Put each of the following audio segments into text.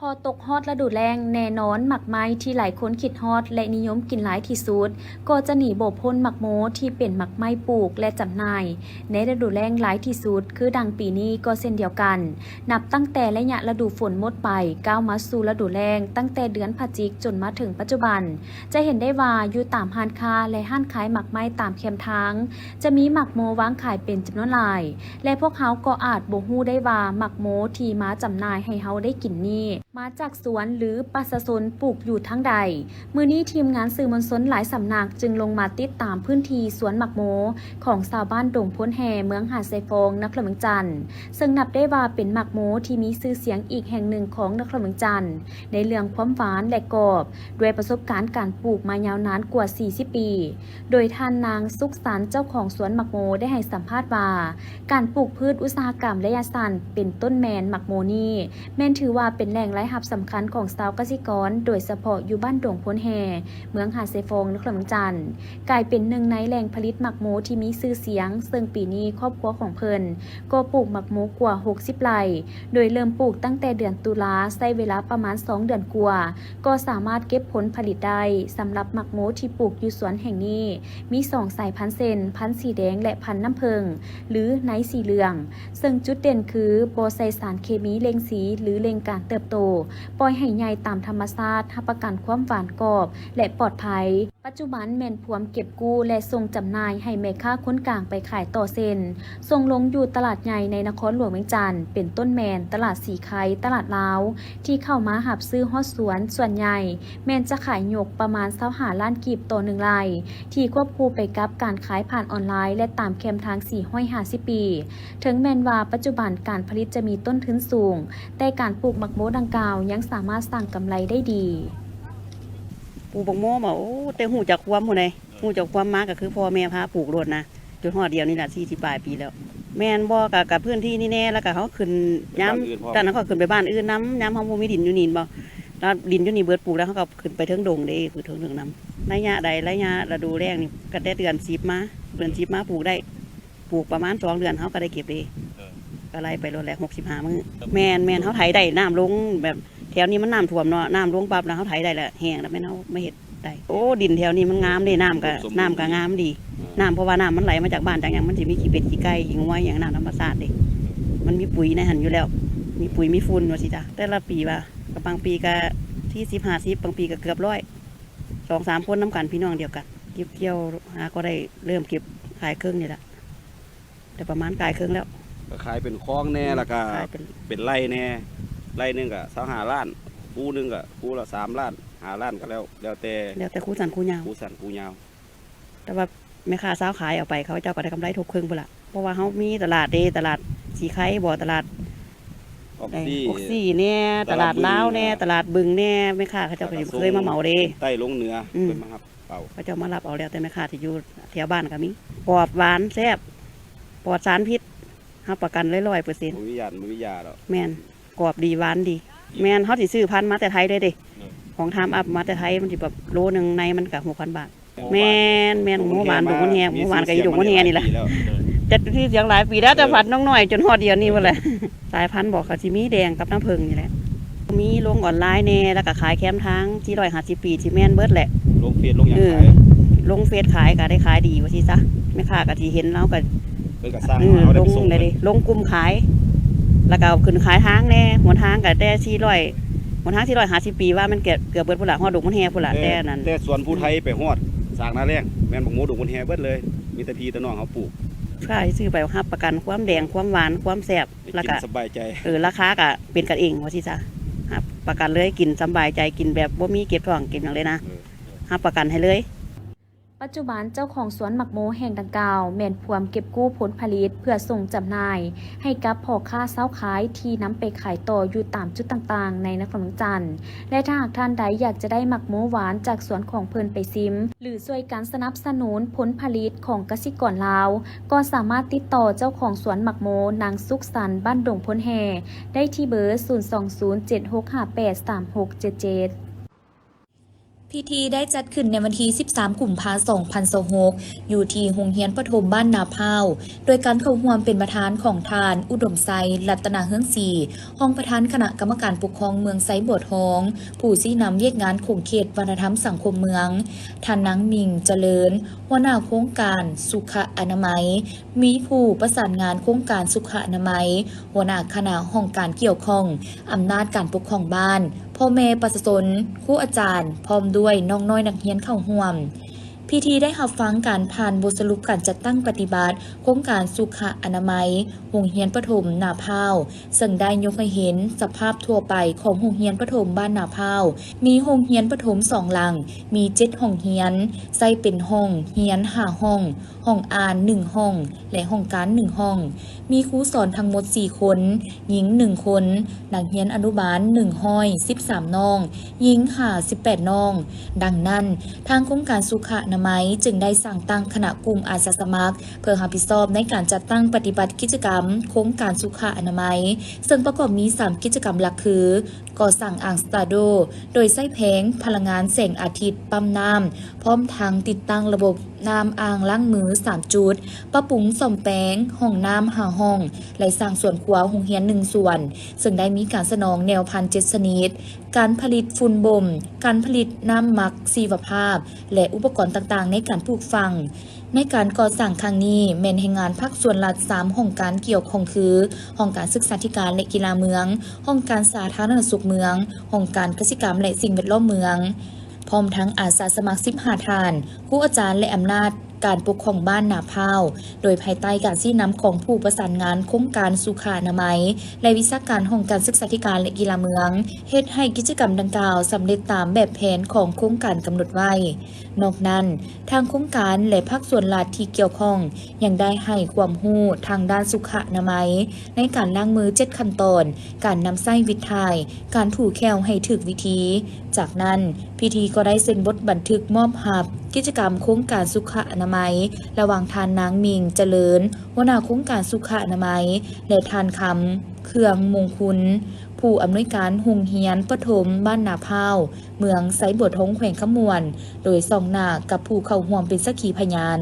ພໍຕົກຮອດລະດູແລ້ງ, ແນ່ນອນໝາກໄມ້ທີ່ຫຼາຍຄົນຄິດຮອດ ແລະ ນິຍົມກິນຫຼາຍທີ່ສຸດ ກໍຈະໜີບໍ່ພົ້ນໝາກໂມ ທີ່ເປັນໝາກໄມ້ປູກ ແລະ ຈຳໜ່າຍໃນລະດູແລ້ງຫຼາຍທີ່ສຸດ ຄືດັ່ງປີນີ້ກໍເຊັ່ນດຽວກັນ. ນັບຕັ້ງແຕ່ໄລຍະລະດູຝົນໝົດໄປ, ກ້າວມາສູ່ລະດູແລ້ງ ຕັ້ງແຕ່ເດືອນພະຈິກຈົນມາເຖິງປັດຈຸບັນ, ຈະເຫັນໄດ້ວ່າຢູ່ຕາມຮ້ານຄ້າ ແລະ ຮ້ານຂາຍໝາກໄມ້ຕາມແຄມທາງ ຈະມີໝາກໂມວາງຂາຍເປັນຈຳນວນຫຼາຍ ແລະ ພວກເຮົາກໍອາດບໍ່ຮູ້ໄດ້ວ່າໝາກໂມທີ່ມາຈຳໜ່າຍໃຫ້ເຮົາໄດ້ກິນນີ້ ມາຈາກສວນ ຫຼື ປະຊາຊົນປູກຢູ່ທາງໃດ. ມື້ນີ້ທີມງານສື່ມວນຊົນຫຼາຍສຳນັກຈຶ່ງລົງມາຕິດຕາມພື້ນທີ່ສວນໝາກໂມຂອງຊາວບ້ານດົງໂພນແຮ່ ເມືອງຫາດຊາຍຟອງ ນະຄອນຫຼວງວຽງຈັນ, ເຊິ່ງນັບໄດ້ວ່າເປັນໝາກໂມທີ່ມີຊື່ສຽງອີກແຫ່ງໜຶ່ງຂອງນະຄອນຫຼວງວຽງຈັນ ໃນເລື່ອງຄວາມຫວານ ແລະ ກອບ, ດ້ວຍປະສົບການການປູກມາຍາວນານກວ່າສີ່ສິບປີ. ໂດຍທ່ານນາງສຸກສັນ ເຈົ້າຂອງສວນໝາກໂມ ໄດ້ໃຫ້ສຳພາດວ່າ ການປູກພືດອຸດສາຫະກຳໄລຍະສັ້ນເປັນຕົ້ນແມ່ນໝາກໂມນີ້ ແມ່ນຖືວ່າເປັນແຫຼ່ງລາຍຮັບສຳຄັນຂອງຊາວກະສິກອນ, ໂດຍສະເພາະຢູ່ບ້ານດົງໂພນແຮ່ ເມືອງຫາດຊາຍຟອງ ນະຄອນຫຼວງວຽງຈັນ, ກາຍເປັນໜຶ່ງໃນແຫຼ່ງຜະລິດໝາກໂມທີ່ມີຊື່ສຽງ, ເຊິ່ງປີນີ້ຄອບຄົວຂອງເພິ່ນກໍປູກໝາກໂມກວ່າຫົກສິບໄຮ່, ໂດຍເລີ່ມປູກຕັ້ງແຕ່ເດືອນຕຸລາ, ໃຊ້ເວລາປະມານສອງເດືອນກວ່າ ກໍສາມາດເກັບຜົນຜະລິດໄດ້. ສຳລັບໝາກໂມທີ່ປູກຢູ່ສວນແຫ່ງນີ້ ມີສອງສາຍພັນເຊັ່ນ ພັນສີແດງ ແລະ ພັນນ້ຳເຜິ້ງ ຫຼື ໃນສີເຫຼືອງ, ເຊິ່ງຈຸດເດັ່ນຄືບໍ່ໃສ່ສານເຄມີເລັ່ງສີ ຫຼື ເລັ່ງການເຕີບໂຕ, ປ່ອຍໃຫ້ໃຫຍ່ຕາມທຳມະຊາດ, ຮັບປະກັນຄວາມຫວານກອບ ແລະ ປອດໄພ. ປັດຈຸບັນແມ່ນພວມເກັບກູ້ ແລະ ສົ່ງຈຳໜ່າຍໃຫ້ແມ່ຄ້າຄົນກາງໄປຂາຍຕໍ່ເຊັ່ນ ສົ່ງລົງຢູ່ຕະຫຼາດໃຫຍ່ໃນນະຄອນຫຼວງວຽງຈັນ ເປັນຕົ້ນແມ່ນຕະຫຼາດສີໄຄ, ຕະຫຼາດລາວ ທີ່ເຂົ້າມາຮັບຊື້ຮອດສວນ ສ່ວນໃຫຍ່ແມ່ນຈະຂາຍຍົກປະມານຊາວຫ້າລ້ານກີບຕໍ່ໜຶ່ງໄຮ່, ທີ່ຄວບຄູ່ໄປກັບການຂາຍຜ່ານອອນລາຍ ແລະ ຕາມແຄມທາງສີ່ຮ້ອຍຫ້າສິບປີ. ເຖິງແມ່ນວ່າປັດຈຸບັນການຜະລິດຈະມີຕົ້ນທຶນສູງ, ແຕ່ການປູກໝາກໂມດັ່ງກ່າວຍັງສາມາດສ້າງກຳໄລໄດ້ດີ. ປູກບັກໂມບໍ? ໂອ້ ແຕ່ຮູ້ຈັກຄວາມພຸ້ນໃດ໋ ຮູ້ຈັກຄວາມມາກໍຄືພໍ່ແມ່ພາປູກໂລດນະ ຈົນຮອດດຽວນີ້ລະ ສີ່ສິບປາຍປີແລ້ວ. ແມ່ນບໍ່? ກໍ ກໍພື້ນທີ່ນີ້ແດ່ ແລ້ວກໍເຮົາຂຶ້ນ ຍາມ ໄປບ້ານອື່ນພ້ອມ ຕອນນັ້ນເຮົາຂຶ້ນໄປບ້ານອື່ນນຳ ຍາມເຮົາບໍ່ມີດິນຢູ່ນີ້ແມ່ນບໍ່? ແລ້ວດິນຢູ່ນີ້ເບິດ ປູກແລ້ວເຮົາກໍຂຶ້ນໄປເທິງດົງເດ້ ຂຶ້ນເທິງເທິງນຳ. ໄລຍະໃດ? ໄລຍະລະດູແລ້ງນີ້ ກໍແຕ່ເດືອນສິບມາ ເດືອນສິບມາປູກໄດ້ ປູກປະມານສອງເດືອນເຮົາກໍໄດ້ເກັບເດ້. ເອີ ກໍໄລ່ໄປໂລດແຫຼະ ຫົກສິບຫ້າມື້. ແມ່ນໆ ເຮົາໄຖໄດ້ ນ້ຳລົງແບບ ແຖວນີ້ມັນນ້ຳຖ້ວມເນາະ ນ້ຳລົງປັບແລ້ວເຮົາໄຖໄດ້ແລ້ວ ແຫ້ງແລ້ວແມ່ນເຮົາມາເຮັດໄດ້. ໂອ້ ດິນແຖວນີ້ມັນງາມເດ້ ນ້ຳກໍ ນ້ຳກໍງາມດີ. ເອີ ນ້ຳ ເພາະວ່ານ້ຳມັນໄຫຼມາຈາກບ້ານຈາກຫຍັງ ມັນຊິມີຂີ້ເປັດຂີ້ໄກ່ຂີ້ງວ ອີ່ຫຍັງ ນ້ຳທຳມະຊາດເດ້. ມັນມີປຸຍໃນຫັ້ນຢູ່ແລ້ວ ມີປຸຍມີຝຸ່ນວ່າຊີ້ຊະ. ແຕ່ລະປີວ່າ ກໍບາງປີກໍສີ່ສິບ ຫ້າສິບ ບາງປີກໍເກືອບຮ້ອຍ ສອງສາມຄົນນຳກັນ ພີ່ນ້ອງດຽວກັນ ເກັບກ່ຽວຫາກໍໄດ້ເລີ່ມເກັບຂາຍເຄິ່ງນີ້ລະ ແຕ່ປະມານຂາຍເຄິ່ງແລ້ວ. ກໍຂາຍເປັນຄອງແດ່ ອືມ ແລ້ວກໍ ຂາຍເປັນ ເປັນໄຮ່ແດ່ ໄຮ່ໜຶ່ງກໍຊາວຫ້າລ້ານ ຄູ່ໜຶ່ງກໍຄູ່ລະສາມລ້ານ ຫ້າລ້ານ ກໍແລ້ວ ແລ້ວແຕ່ ແລ້ວແຕ່ຄູ່ສັ້ນຄູ່ຍາວ ຄູ່ສັ້ນຄູ່ຍາວ. ແຕ່ວ່າແມ່ຄ້າຊາວຂາຍເອົາໄປ ເຂົາເຈົ້າກໍໄດ້ກຳໄລທົບເຄິ່ງພຸ້ນລະ ເພາະວ່າເຮົາມີຕະຫຼາດເດ້ ຕະຫຼາດສີໄຄບໍ ຕະຫຼາດ ອອກຊີ ອອກຊີແດ່ ຕະຫຼາດລາວແດ່ ຕະຫຼາດບຶງແດ່ ຕະຫຼາດບຶງແດ່ ແມ່ຄ້າເຂົາເຈົ້າກໍ ແລ້ວກໍ ເຄີຍມາເໝົາເດ້ ສົ່ງໄປໃຕ້ລົງເໜືອ ອືມ ເພິ່ນມາຮັບເອົາ ເຂົາເຈົ້າມາຮັບເອົາ. ແລ້ວແຕ່ແມ່ຄ້າທີ່ຢູ່ແຖວບ້ານກໍມີ. ກອບ ຫວານ ແຊບ ປອດສານພິດ ຮັບປະກັນເລີຍ ຮ້ອຍເປີເຊັນ ບໍ່ມີຢາ ບໍ່ມີຢາດອກ. ແມ່ນ ກອບດີ ຫວານດີ. ແມ່ນ ເຮົາຊິຊື້ພັນມາແຕ່ໄທເລີຍເດ້ ເອີ ຂອງທາມອັບມາແຕ່ໄທ ມັນຊິແບບໂລໜຶ່ງ ໃນມັນກໍຫົກພັນບາດ. ແມ່ນໆ ໝາກໂມຫວານດົງໂພນແຮ່ ໝາກໂມຫວານກໍຢູ່ດົງໂພນແຮ່ນີ້ລະ. ຈັດຊື່ສຽງຫຼາຍປີແລ້ວ ແຕ່ ເອີ ພັນນ້ອງນ້ອຍຈົນຮອດດຽວນີ້ພຸ້ນແຫຼະ. ສາຍພັນບໍ ກໍຊິມີແດງກັບນ້ຳເຜິ້ງນີ້ແຫຼະ. ມີລົງອອນລາຍແດ່ ແລ້ວກໍຂາຍແຄມທາງ ສີ່ຮ້ອຍຫ້າສິບປີ ຊິແມ່ນເບິດແຫຼະ. ລົງເຟສລົງຫຍັງ ເອີ ຂາຍ ລົງເຟສຂາຍກໍໄດ້ຂາຍດີວ່າຊີ້ຊະ. ແມ່ຄ້າກໍຊິເຫັນ ລາວກໍ ເພິ່ນກໍສັ່ງ ເອີ ເຮົາໄດ້ໄປສົ່ງ ລົງໄດ້ເດ້ ເພິ່ນ ລົງກຸ່ມຂາຍ ແລ້ວກໍເອົາຂຶ້ນຂາຍທາງແດ່. ຫົນທາງກໍແຕ່ສີ່ຮ້ອຍ ຫົນທາງສີ່ຮ້ອຍຫ້າສິບປີວ່າມັນເກືອບ ເກືອບເບິດພຸ້ນລະ ຮອດດົງໂພນແຮ່ພຸ້ນລະ. ແຕ່ ແຕ່ນັ້ນ ແຕ່ສວນຜູ້ໄທໄປຮອດສາກນາແລ້ງ ແມ່ນບັກໂມດົງໂພນແຮ່ເບິດເລີຍ ມີແຕ່ພີ່ແຕ່ນ້ອງເຮົາປູກ. ຂ້າຊິຊື້ໄປຮັບປະກັນຄວາມແດງ ຄວາມຫວານ ຄວາມແຊບ ແລ້ວກໍ ກິນສະບາຍໃຈ ເອີ ລາຄາກໍເປັນກັນເອງວ່າຊີ້ຊະ. ຮັບປະກັນເລີຍ ກິນສະບາຍໃຈ ກິນແບບບໍ່ມີເຈັບທ້ອງ ກິນຫຍັງເລີຍນະ. ເອີ ຮັບປະກັນໃຫ້ເລີຍ. ປັດຈຸບັນເຈົ້າຂອງສວນໝາກໂມແຫ່ງດັ່ງກ່າວ ແມ່ນພວມເກັບກູ້ຜົນຜະລິດເພື່ອສົ່ງຈຳໜ່າຍໃຫ້ກັບພໍ່ຄ້າຊາວຂາຍ ທີ່ນຳໄປຂາຍຕໍ່ຢູ່ຕາມຈຸດຕ່າງໆໃນນະຄອນຫຼວງວຽງຈັນ ແລະ ຖ້າຫາກທ່ານໃດຢາກຈະໄດ້ໝາກໂມຫວານຈາກສວນຂອງເພິ່ນໄປຊິມ ຫຼື ຊ່ວຍກັນສະໜັບສະໜູນຜົນຜະລິດຂອງກະສິກອນລາວ ກໍສາມາດຕິດຕໍ່ເຈົ້າຂອງສວນໝາກໂມ ນາງສຸກສັນ ບ້ານດົງໂພນແຮ່ ໄດ້ທີ່ເບີ ສູນສອງສູນ ເຈັດຫົກຫ້າແປດ ສາມຫົກເຈັດເຈັດ. ພິທີໄດ້ຈັດຂຶ້ນໃນວັນທີສິບສາມ ກຸມພາ ສອງພັນຊາວຫົກ ຢູ່ທີ່ໂຮງຮຽນປະຖົມບ້ານນາພ້າວ ໂດຍການເຂົ້າຮ່ວມເປັນປະທານຂອງທ່ານ ອຸດົມໄຊ ລັດຕະນະເຮືອງສີ ຮອງປະທານຄະນະກຳມະການປົກຄອງເມືອງໄຊບົວທອງ, ຜູ້ຊີ້ນຳວຽກງານຂົງເຂດວັດທະນະທຳສັງຄົມເມືອງ, ທ່ານນາງ ມິ່ງ ຈະເລີນ ຫົວໜ້າໂຄງການສຸຂະອະນາໄມ, ມີຜູ້ປະສານງານໂຄງການສຸຂະອະນາໄມ, ຫົວໜ້າຄະນະຫ້ອງການກ່ຽວຂ້ອງ, ອຳນາດການປົກຄອງບ້ານ, ພໍ່ແມ່ປະຊາຊົນ, ຄູອາຈານ, ພ້ອມດ້ວຍນ້ອງນ້ອຍນັກຮຽນເຂົ້າຮ່ວມ. ພິທີໄດ້ຮັບຟັງການຜ່ານບົດສະຫຼຸບການຈັດຕັ້ງປະຕິບັດໂຄງການສຸຂະອະນາໄມໂຮງຮຽນປະຖົມນາພ້າວ, ເຊິ່ງໄດ້ຍົກໃຫ້ເຫັນສະພາບທົ່ວໄປຂອງໂຮງຮຽນປະຖົມບ້ານນາພ້າວ. ມີໂຮງຮຽນປະຖົມສອງຫຼັງ, ມີເຈັດຫ້ອງຮຽນ, ໃຊ້ເປັນຫ້ອງຮຽນຫ້າຫ້ອງ, ຫ້ອງອ່ານໜຶ່ງຫ້ອງ ແລະ ຫ້ອງການໜຶ່ງຫ້ອງ. ມີຄູສອນທັງໝົດສີ່ຄົນ, ຍິງໜຶ່ງຄົນ, ນັກຮຽນອະນຸບານໜຶ່ງຮ້ອຍສິບສາມນ້ອງ, ຍິງຫ້າສິບແປດນ້ອງ. ດັ່ງນັ້ນ, ທາງໂຄງການສຸຂະອະນາໄມຈຶ່ງໄດ້ສ້າງຕັ້ງຄະນະກຸ່ມອາສາສະໝັກ ເພື່ອຮັບຜິດຊອບໃນການຈັດຕັ້ງປະຕິບັດກິດຈະກຳໂຄງການສຸຂະອະນາໄມ, ເຊິ່ງປະກອບມີສາມກິດຈະກຳຫຼັກຄື ກໍ່ສ້າງອ່າງສະຕາໂດ ໂດຍໃຊ້ແຜງພະລັງງານແສງອາທິດປ້ຳນ້ຳ, ພ້ອມທັງຕິດຕັ້ງລະບົບນ້ຳອ່າງລ້າງມືສາມຈຸດ, ປັບປຸງສ້ອມແປງຫ້ອງນ້ຳຫ້າຫ້ອງ ແລະ ສ້າງສວນຄົວໂຮງຮຽນໜຶ່ງສວນ, ເຊິ່ງໄດ້ມີການສະໜອງແນວພັນເຈັດຊະນິດ, ການຜະລິດຝຸ່ນບົ່ມ, ການຜະລິດນ້ຳໝັກຊີວະພາບ ແລະ ອຸປະກອນຕ່າງໆໃນການປູກຝັງ. ໃນການກໍ່ສ້າງຄັ້ງນີ້ ແມ່ນແຮງງານພາກສ່ວນລັດສາມຫ້ອງການກ່ຽວຂ້ອງຄື ຫ້ອງການສຶກສາທິການ ແລະ ກິລາເມືອງ, ຫ້ອງການສາທາລະນະສຸກເມືອງ, ຫ້ອງການກະສິກຳ ແລະ ສິ່ງແວດລ້ອມເມືອງ, ພ້ອມທັງອາສາສະໝັກສິບຫ້າທ່ານ, ຄູອາຈານ ແລະ ອຳນາດການປົກຄອງບ້ານນາພ້າວ, ໂດຍພາຍໃຕ້ການຊີ້ນຳຂອງຜູ້ປະສານງານໂຄງການສຸຂະອະນາໄມ ແລະ ວິຊາການຫ້ອງການສຶກສາທິການ ແລະ ກິລາເມືອງ, ເຮັດໃຫ້ກິດຈະກຳດັ່ງກ່າວສຳເລັດຕາມແບບແຜນຂອງໂຄງການກຳນົດໄວ້. ນອກນັ້ນ, ທາງໂຄງການ ແລະ ພາກສ່ວນລັດທີ່ກ່ຽວຂ້ອງ ຍັງໄດ້ໃຫ້ຄວາມຮູ້ທາງດ້ານສຸຂະອະນາໄມ ໃນການລ້າງມືເຈັດຂັ້ນຕອນ, ການນຳໃຊ້ວິດຖ່າຍ, ການຖູແຂ້ວໃຫ້ຖືກວິທີ. ຈາກນັ້ນ, ພິທີກໍໄດ້ເຊັນບົດບັນທຶກມອບຮັບກິດຈະກຳໂຄງການສຸຂະອະນາໄມ ລະຫວ່າງທ່ານນາງ ມິ່ງ ຈະເລີນ ຫົວໜ້າໂຄງການສຸຂະອະນາໄມ ແລະ ທ່ານ ຄຳ ເຄືອງມົງຄຸນ ຜູ້ອຳນວຍການໂຮງຮຽນປະຖົມບ້ານນາພ້າວ ເມືອງໄຊບົວທອງ ແຂວງຄຳມ່ວນ ໂດຍສ່ອງໜ້າກັບຜູ້ເຂົ້າຮ່ວມເປັນສັກຂີພະຍານ.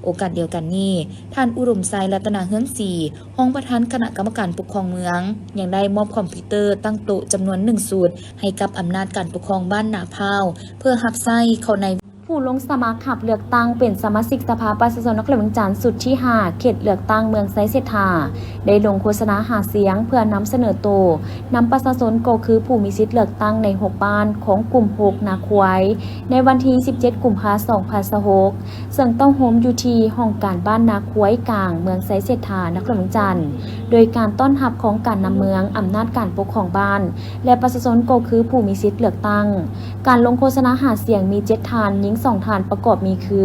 ໂອກາດດຽວກັນນີ້, ທ່ານ ອຸດົມໄຊ ລັດຕະນະເຮືອງສີ ຮອງປະທານຄະນະກຳມະການປົກຄອງເມືອງ ຍັງໄດ້ມອບຄອມພິວເຕີຕັ້ງໂຕະຈຳນວນໜຶ່ງຊຸດ ໃຫ້ກັບອຳນາດການປົກຄອງບ້ານນາພ້າວ ເພື່ອຮັບໃຊ້ເຂົ້າໃນ ຜູ້ລົງສະໝັກຮັບເລືອກຕັ້ງເປັນສະມາຊິກສະພາປະຊາຊົນນະຄອນຫຼວງວຽງຈັນ ຊຸດທີຫ້າ ເຂດເລືອກຕັ້ງເມືອງໄຊເສດຖາ ໄດ້ລົງໂຄສະນາຫາສຽງເພື່ອນຳສະເໜີໂຕ ນຳປະຊາຊົນກໍຄືຜູ້ມີສິດເລືອກຕັ້ງໃນຫົກບ້ານຂອງກຸ່ມຫົກນາຄວາຍ ໃນວັນທີສິບເຈັດ ກຸມພາ ສອງພັນຊາວຫົກ ເຊິ່ງຕ້ອງໂຮມຢູ່ທີ່ຫ້ອງການບ້ານນາຄວາຍກາງ ເມືອງໄຊເສດຖາ ນະຄອນຫຼວງວຽງຈັນ ໂດຍການຕ້ອນຮັບຂອງການນຳເມືອງ, ອຳນາດການປົກຄອງບ້ານ ແລະ ປະຊາຊົນກໍຄືຜູ້ມີສິດເລືອກຕັ້ງ. ການລົງໂຄສະນາຫາສຽງມີເຈັດທ່ານ, ຍິງສອງທ່ານ, ປະກອບມີຄື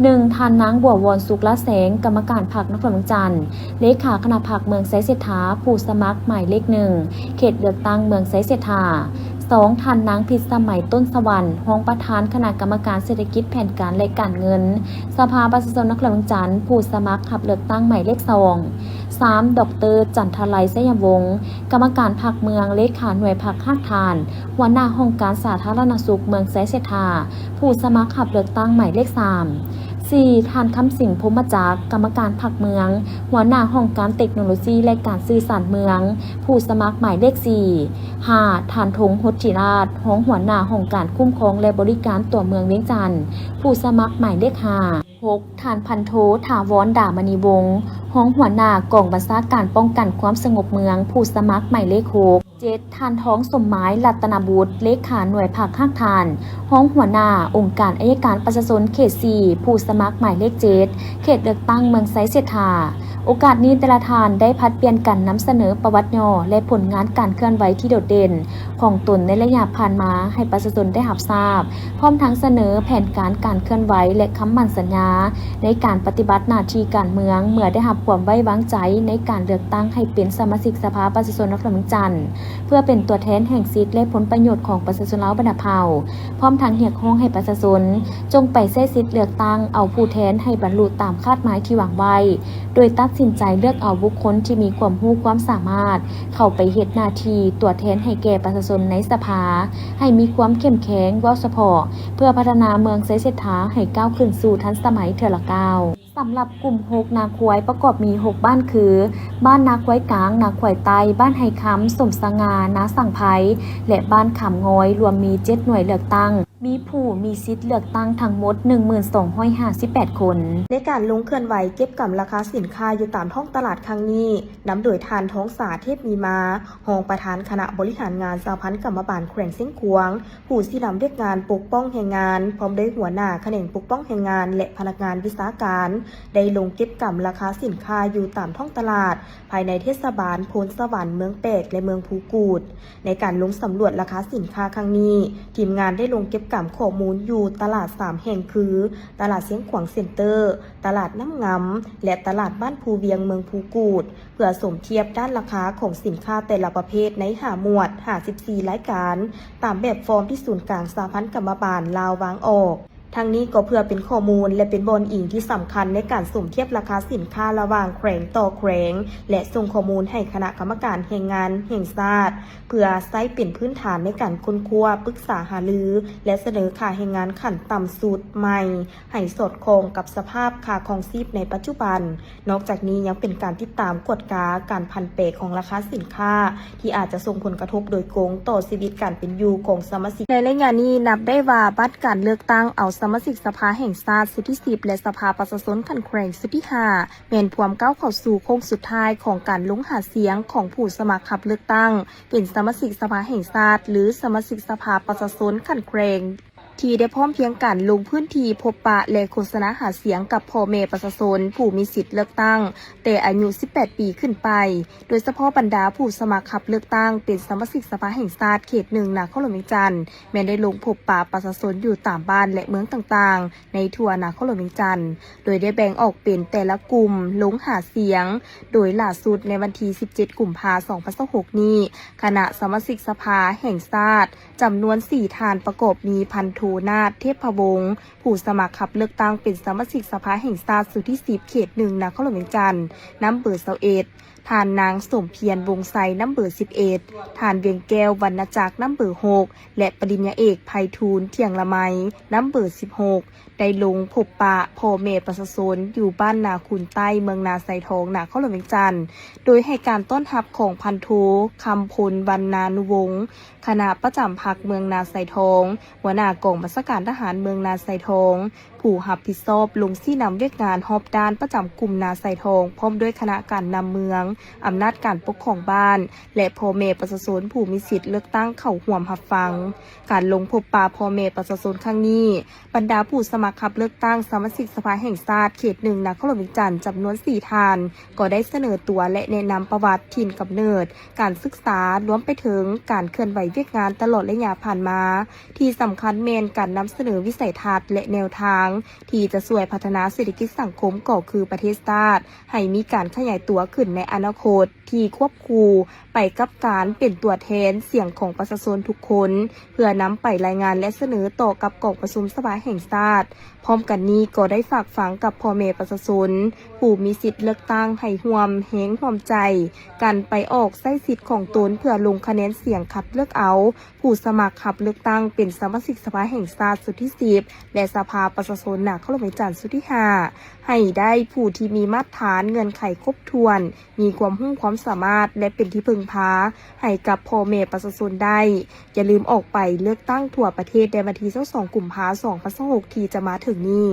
ໜຶ່ງ ທ່ານນາງ ບົວວອນ ສຸກລະແສງ ກຳມະການພັກນະຄອນຫຼວງວຽງຈັນ, ເລຂາຄະນະພັກເມືອງໄຊເສດຖາ ຜູ້ສະໝັກໝາຍເລກໜຶ່ງ ເຂດເລືອກຕັ້ງເມືອງໄຊເສດຖາ. ສອງ ທ່ານນາງ ພິດສະໄໝ ຕົ້ນສະຫວັນ ຮອງປະທານຄະນະກຳມະການເສດຖະກິດ, ແຜນການ ແລະ ການເງິນ ສະພາປະຊາຊົນນະຄອນຫຼວງວຽງຈັນ ຜູ້ສະໝັກຮັບເລືອກຕັ້ງໝາຍເລກສອງ. ສາມ ດອກເຕີ ຈັນທະໄລ ໄຊຍະວົງ ກຳມະການພັກເມືອງ, ເລຂາໜ່ວຍພັກຮາກຖານ, ຫົວໜ້າຫ້ອງການສາທາລະນະສຸກເມືອງໄຊເສດຖາ ຜູ້ສະໝັກຮັບເລືອກຕັ້ງໝາຍເລກສາມ. ສີ່ ທ່ານ ຄຳສິງ ພົມມະຈັກ ກຳມະການພັກເມືອງ, ຫົວໜ້າຫ້ອງການເຕັກໂນໂລຊີ ແລະ ການສື່ສານເມືອງ ຜູ້ສະໝັກໝາຍເລກສີ່. ຫ້າ ທ່ານ ທົງ ຫົດທິລາດ ຮອງຫົວໜ້າຫ້ອງການຄຸ້ມຄອງ ແລະ ບໍລິການຕົວເມືອງວຽງຈັນ ຜູ້ສະໝັກໝາຍເລກຫ້າ. ຫົກ ທ່ານ ພັນໂທ ຖາວອນ ດາມະນີວົງ ຮອງຫົວໜ້າກອງບັນຊາການປ້ອງກັນຄວາມສະຫງົບເມືອງ ຜູ້ສະໝັກໝາຍເລກຫົກ. ເຈັດ ທ່ານ ທອງ ສົມໝາຍ ລັດຕະນະບຸດ ເລຂາໜ່ວຍພັກຮາກຖານ ຮອງຫົວໜ້າອົງການໄອຍະການປະຊາຊົນເຂດສີ່ ຜູ້ສະໝັກໝາຍເລກເຈັດ ເຂດເລືອກຕັ້ງເມືອງໄຊເສດຖາ. ໂອກາດນີ້ແຕ່ລະທ່ານໄດ້ຜັດປ່ຽນກັນນຳສະເໜີປະຫວັດຫຍໍ້ ແລະ ຜົນງານການເຄື່ອນໄຫວທີ່ໂດດເດັ່ນຂອງຕົນໃນໄລຍະຜ່ານມາໃຫ້ປະຊາຊົນໄດ້ຮັບຊາບ, ພ້ອມທັງສະເໜີແຜນການການເຄື່ອນໄຫວ ແລະ ຄຳໝັ້ນສັນຍາໃນການປະຕິບັດໜ້າທີ່ການເມືອງ ເມື່ອໄດ້ຮັບຄວາມໄວ້ວາງໃຈໃນການເລືອກຕັ້ງໃຫ້ເປັນສະມາຊິກສະພາປະຊາຊົນນະຄອນຫຼວງວຽງຈັນ. ເພື່ອເປັນຕົວແທນແຫ່ງສິດ ແລະ ຜົນປະໂຫຍດຂອງປະຊາຊົນລາວບັນດາເຜົ່າ, ພ້ອມທັງຮຽກຮ້ອງໃຫ້ປະຊາຊົນຈົ່ງໄປໃຊ້ສິດເລືອກຕັ້ງເອົາຜູ້ແທນໃຫ້ບັນລຸຕາມຄາດໝາຍທີ່ວາງໄວ້, ໂດຍຕັດສິນໃຈເລືອກເອົາບຸກຄົນທີ່ມີຄວາມຮູ້ຄວາມສາມາດເຂົ້າໄປເຮັດໜ້າທີ່ຕົວແທນໃຫ້ແກ່ປະຊາຊົນໃນສະພາ ໃຫ້ມີຄວາມເຂັ້ມແຂງ, ເວົ້າສະເພາະເພື່ອພັດທະນາເມືອງໄຊເສດຖາໃຫ້ກ້າວຂຶ້ນສູ່ທັນສະໄໝເທື່ອລະກ້າວ. ສຳລັບກຸ່ມຫົກນາຄວາຍປະກອບມີຫົກບ້ານຄື ບ້ານນາຄວາຍກາງ, ນາຄວາຍໃຕ້, ບ້ານໄຮຄຳ, ສົມສະຫງ່າ, ນາສັງໄພ ແລະ ບ້ານຄຳງອຍ, ລວມມີເຈັດໜ່ວຍເລືອກຕັ້ງ, ມີຜູ້ມີສິດເລືອກຕັ້ງທັງໝົດໜຶ່ງໝື່ນສອງຮ້ອຍຫ້າສິບແປດຄົນ. ໃນການລົງເຄື່ອນໄຫວເກັບກຳລາຄາສິນຄ້າຢູ່ຕາມທ້ອງຕະຫຼາດຄັ້ງນີ້, ນຳໂດຍທ່ານ ທອງສາ ເທບມີມາ, ຮອງປະທານຄະນະບໍລິຫານງານສະຫະພັນກຳມະບານແຂວງຊຽງຂວາງ, ຜູ້ຊີ້ນຳວຽກງານປົກປ້ອງແຮງງານ, ພ້ອມດ້ວຍຫົວໜ້າຂະແໜງປົກປ້ອງແຮງງານ ແລະ ພະນັກງານວິຊາການ ໄດ້ລົງເກັບກຳລາຄາສິນຄ້າຢູ່ຕາມທ້ອງຕະຫຼາດ ພາຍໃນເທດສະບານໂພນສະຫວັນ, ເມືອງແປກ ແລະ ເມືອງພູກູດ. ໃນການລົງສຳຫຼວດລາຄາສິນຄ້າຄັ້ງນີ້, ທີມງານໄດ້ລົງເກັບກຳຂໍ້ມູນຢູ່ຕະຫຼາດສາມແຫ່ງຄື ຕະຫຼາດຊຽງຂວາງເຊັນເຕີ, ຕະຫຼາດນ້ຳງຳ ແລະ ຕະຫຼາດບ້ານພູວຽງ ເມືອງພູກູດ. ເພື່ອສົມທຽບດ້ານລາຄາຂອງສິນຄ້າແຕ່ລະປະເພດໃນຫ້າໝວດ ຫ້າສິບສີ່ລາຍການ ຕາມແບບຟອມທີ່ສູນກາງສະຫະພັນກຳມະບານລາວວາງອອກ. ທັງນີ້ກໍເພື່ອເປັນຂໍ້ມູນ ແລະ ເປັນບ່ອນອີງທີ່ສຳຄັນໃນການສົມທຽບລາຄາສິນຄ້າລະຫວ່າງແຂວງຕໍ່ແຂວງ ແລະ ສົ່ງຂໍ້ມູນໃຫ້ຄະນະກຳມະການແຮງງານແຫ່ງຊາດ ເພື່ອໃຊ້ເປັນພື້ນຖານໃນການຄົ້ນຄວ້າ, ປຶກສາຫາລື ແລະ ສະເໜີຄ່າແຮງງານຂັ້ນຕ່ຳສຸດໃໝ່ ໃຫ້ສອດຄ່ອງກັບສະພາບຄ່າຄອງຊີບໃນປັດຈຸບັນ. ນອກຈາກນີ້ຍັງເປັນການຕິດຕາມກວດກາການຜັນແປຂອງລາຄາສິນຄ້າ ທີ່ອາດຈະສົ່ງຜົນກະທົບໂດຍກົງຕໍ່ຊີວິດການເປັນຢູ່ຂອງສະມາຊິກ. ໃນໄລຍະນີ້ນັບໄດ້ວ່າບັດການເລືອກຕັ້ງເອົາສະມາຊິກສະພາແຫ່ງຊາດຊຸດທີສິບ ແລະ ສະພາປະຊາຊົນຂັ້ນແຂວງຊຸດທີຫ້າ ແມ່ນພວມກ້າວເຂົ້າສູ່ໂຄ້ງສຸດທ້າຍຂອງການລົງຫາສຽງຂອງຜູ້ສະໝັກຮັບເລືອກຕັ້ງເປັນສະມາຊິກສະພາແຫ່ງຊາດ ຫຼື ສະມາຊິກສະພາປະຊາຊົນຂັ້ນແຂວງ ທີ່ໄດ້ພ້ອມພຽງກັນລົງພື້ນທີ່ພົບປະ ແລະ ໂຄສະນາຫາສຽງກັບພໍ່ແມ່ປະຊາຊົນຜູ້ມີສິດເລືອກຕັ້ງແຕ່ອາຍຸສິບແປດປີຂຶ້ນໄປ, ໂດຍສະເພາະບັນດາຜູ້ສະໝັກຮັບເລືອກຕັ້ງເປັນສະມາຊິກສະພາແຫ່ງຊາດເຂດໜຶ່ງນະຄອນຫຼວງວຽງຈັນ ແມ່ນໄດ້ລົງພົບປະປະຊາຊົນຢູ່ຕາມບ້ານ ແລະ ເມືອງຕ່າງໆ ໃນທົ່ວນະຄອນຫຼວງວຽງຈັນ ໂດຍໄດ້ແບ່ງອອກເປັນແຕ່ລະກຸ່ມລົງຫາສຽງ, ໂດຍຫຼ້າສຸດໃນວັນທີສິບເຈັດ ກຸມພາ ສອງພັນຊາວຫົກນີ້ ຄະນະສະມາຊິກສະພາແຫ່ງຊາດ ຈຳນວນສີ່ທ່ານ ປະກອບມີ ພັນໂທ ນາດ ເທບພະວົງ ຜູ້ສະໝັກຮັບເລືອກຕັ້ງເປັນສະມາຊິກສະພາແຫ່ງຊາດຊຸດທີສິບ ເຂດໜຶ່ງນະຄອນຫຼວງວຽງຈັນ ນຳເບີຊາວເອັດ, ທ່ານນາງ ສົມພຽນ ວົງໄຊ ນຳເບີສິບເອັດ, ທ່ານ ວຽງແກ້ວ ວັນນະຈັກ ນຳເບີຫົກ ແລະ ປະລິນຍາເອກ ໄພທູນ ທ່ຽງລະໄມ ນຳເບີສິບຫົກ ໄດ້ລົງພົບປະພໍ່ແມ່ປະຊາຊົນຢູ່ບ້ານນາຄູນໃຕ້ ເມືອງນາຊາຍທອງ ນະຄອນຫຼວງວຽງຈັນ ໂດຍໃຫ້ການຕ້ອນຮັບຂອງ ພັນໂທ ຄຳພົນ ວັນນານຸວົງ ຄະນະປະຈຳພັກເມືອງນາຊາຍທອງ, ຫົວໜ້າກອງບັນຊາການທະຫານເມືອງນາຊາຍທອງ, ຜູ້ຮັບຜິດຊອບລົງຊີ້ນຳວຽກງານຮອບດ້ານປະຈຳກຸ່ມນາຊາຍທອງ ພ້ອມດ້ວຍຄະນະການນຳເມືອງ, ອຳນາດການປົກຄອງບ້ານ ແລະ ພໍ່ແມ່ປະຊາຊົນຜູ້ມີສິດເລືອກຕັ້ງເຂົ້າຮ່ວມຮັບຟັງ. ການລົງພົບປະພໍ່ແມ່ປະຊາຊົນຄັ້ງນີ້, ບັນດາຜູ້ສະໝັກຮັບເລືອກຕັ້ງສະມາຊິກສະພາແຫ່ງຊາດເຂດໜຶ່ງນະຄອນຫຼວງວຽງຈັນ ຈຳນວນສີ່ທ່ານ ກໍໄດ້ສະເໜີຕົວ ແລະ ແນະນຳປະຫວັດ, ຖິ່ນກຳເນີດ, ການສຶກສາ, ລວມໄປເຖິງການເຄື່ອນໄຫວວຽກງານຕະຫຼອດໄລຍະຜ່ານມາ. ທີ່ສຳຄັນແມ່ນການນຳສະເໜີວິໄສທັດ ແລະ ແນວທາງທີ່ຈະຊ່ວຍພັດທະນາເສດຖະກິດສັງຄົມ ກໍຄືປະເທດຊາດ ໃຫ້ມີການຂະຫຍາຍຕົວຂຶ້ນໃນອະນາຄົດ ທີ່ຄວບຄູ່ໄປກັບການເປັນຕົວແທນສຽງຂອງປະຊາຊົນທຸກຄົນ ເພື່ອນຳໄປລາຍງານ ແລະ ສະເໜີຕໍ່ກັບກອງປະຊຸມສະພາແຫ່ງຊາດ. ພ້ອມກັນນີ້ກໍໄດ້ຝາກຝັງກັບພໍ່ແມ່ປະຊາຊົນຜູ້ມີສິດເລືອກຕັ້ງ ໃຫ້ຮ່ວມແຮງຮ່ວມໃຈກັນໄປອອກໃຊ້ສິດຂອງຕົນ ເພື່ອລົງຄະແນນສຽງຄັດເລືອກເອົາ ຜູ້ສະໝັກຮັບເລືອກຕັ້ງເປັນສະມາຊິກສະພາແຫ່ງຊາດຊຸດທີສິບ ແລະ ສະພາປະຊາຊົນນະຄອນຫຼວງວຽງຈັນຊຸດທີຫ້າ ໃຫ້ໄດ້ຜູ້ທີ່ມີມາດຖານເງື່ອນໄຂຄົບຖ້ວນ, ມີຄວາມຮູ້ຄວາມສາມາດ ແລະ ເປັນທີ່ເພິ່ງພາໃຫ້ກັບພໍ່ແມ່ປະຊາຊົນໄດ້. ຢ່າລືມອອກໄປເລືອກຕັ້ງທົ່ວປະເທດໃນວັນທີຊາວສອງ ກຸມພາ ສອງພັນຊາວຫົກ ທີ່ຈະມາເຖິງນີ້.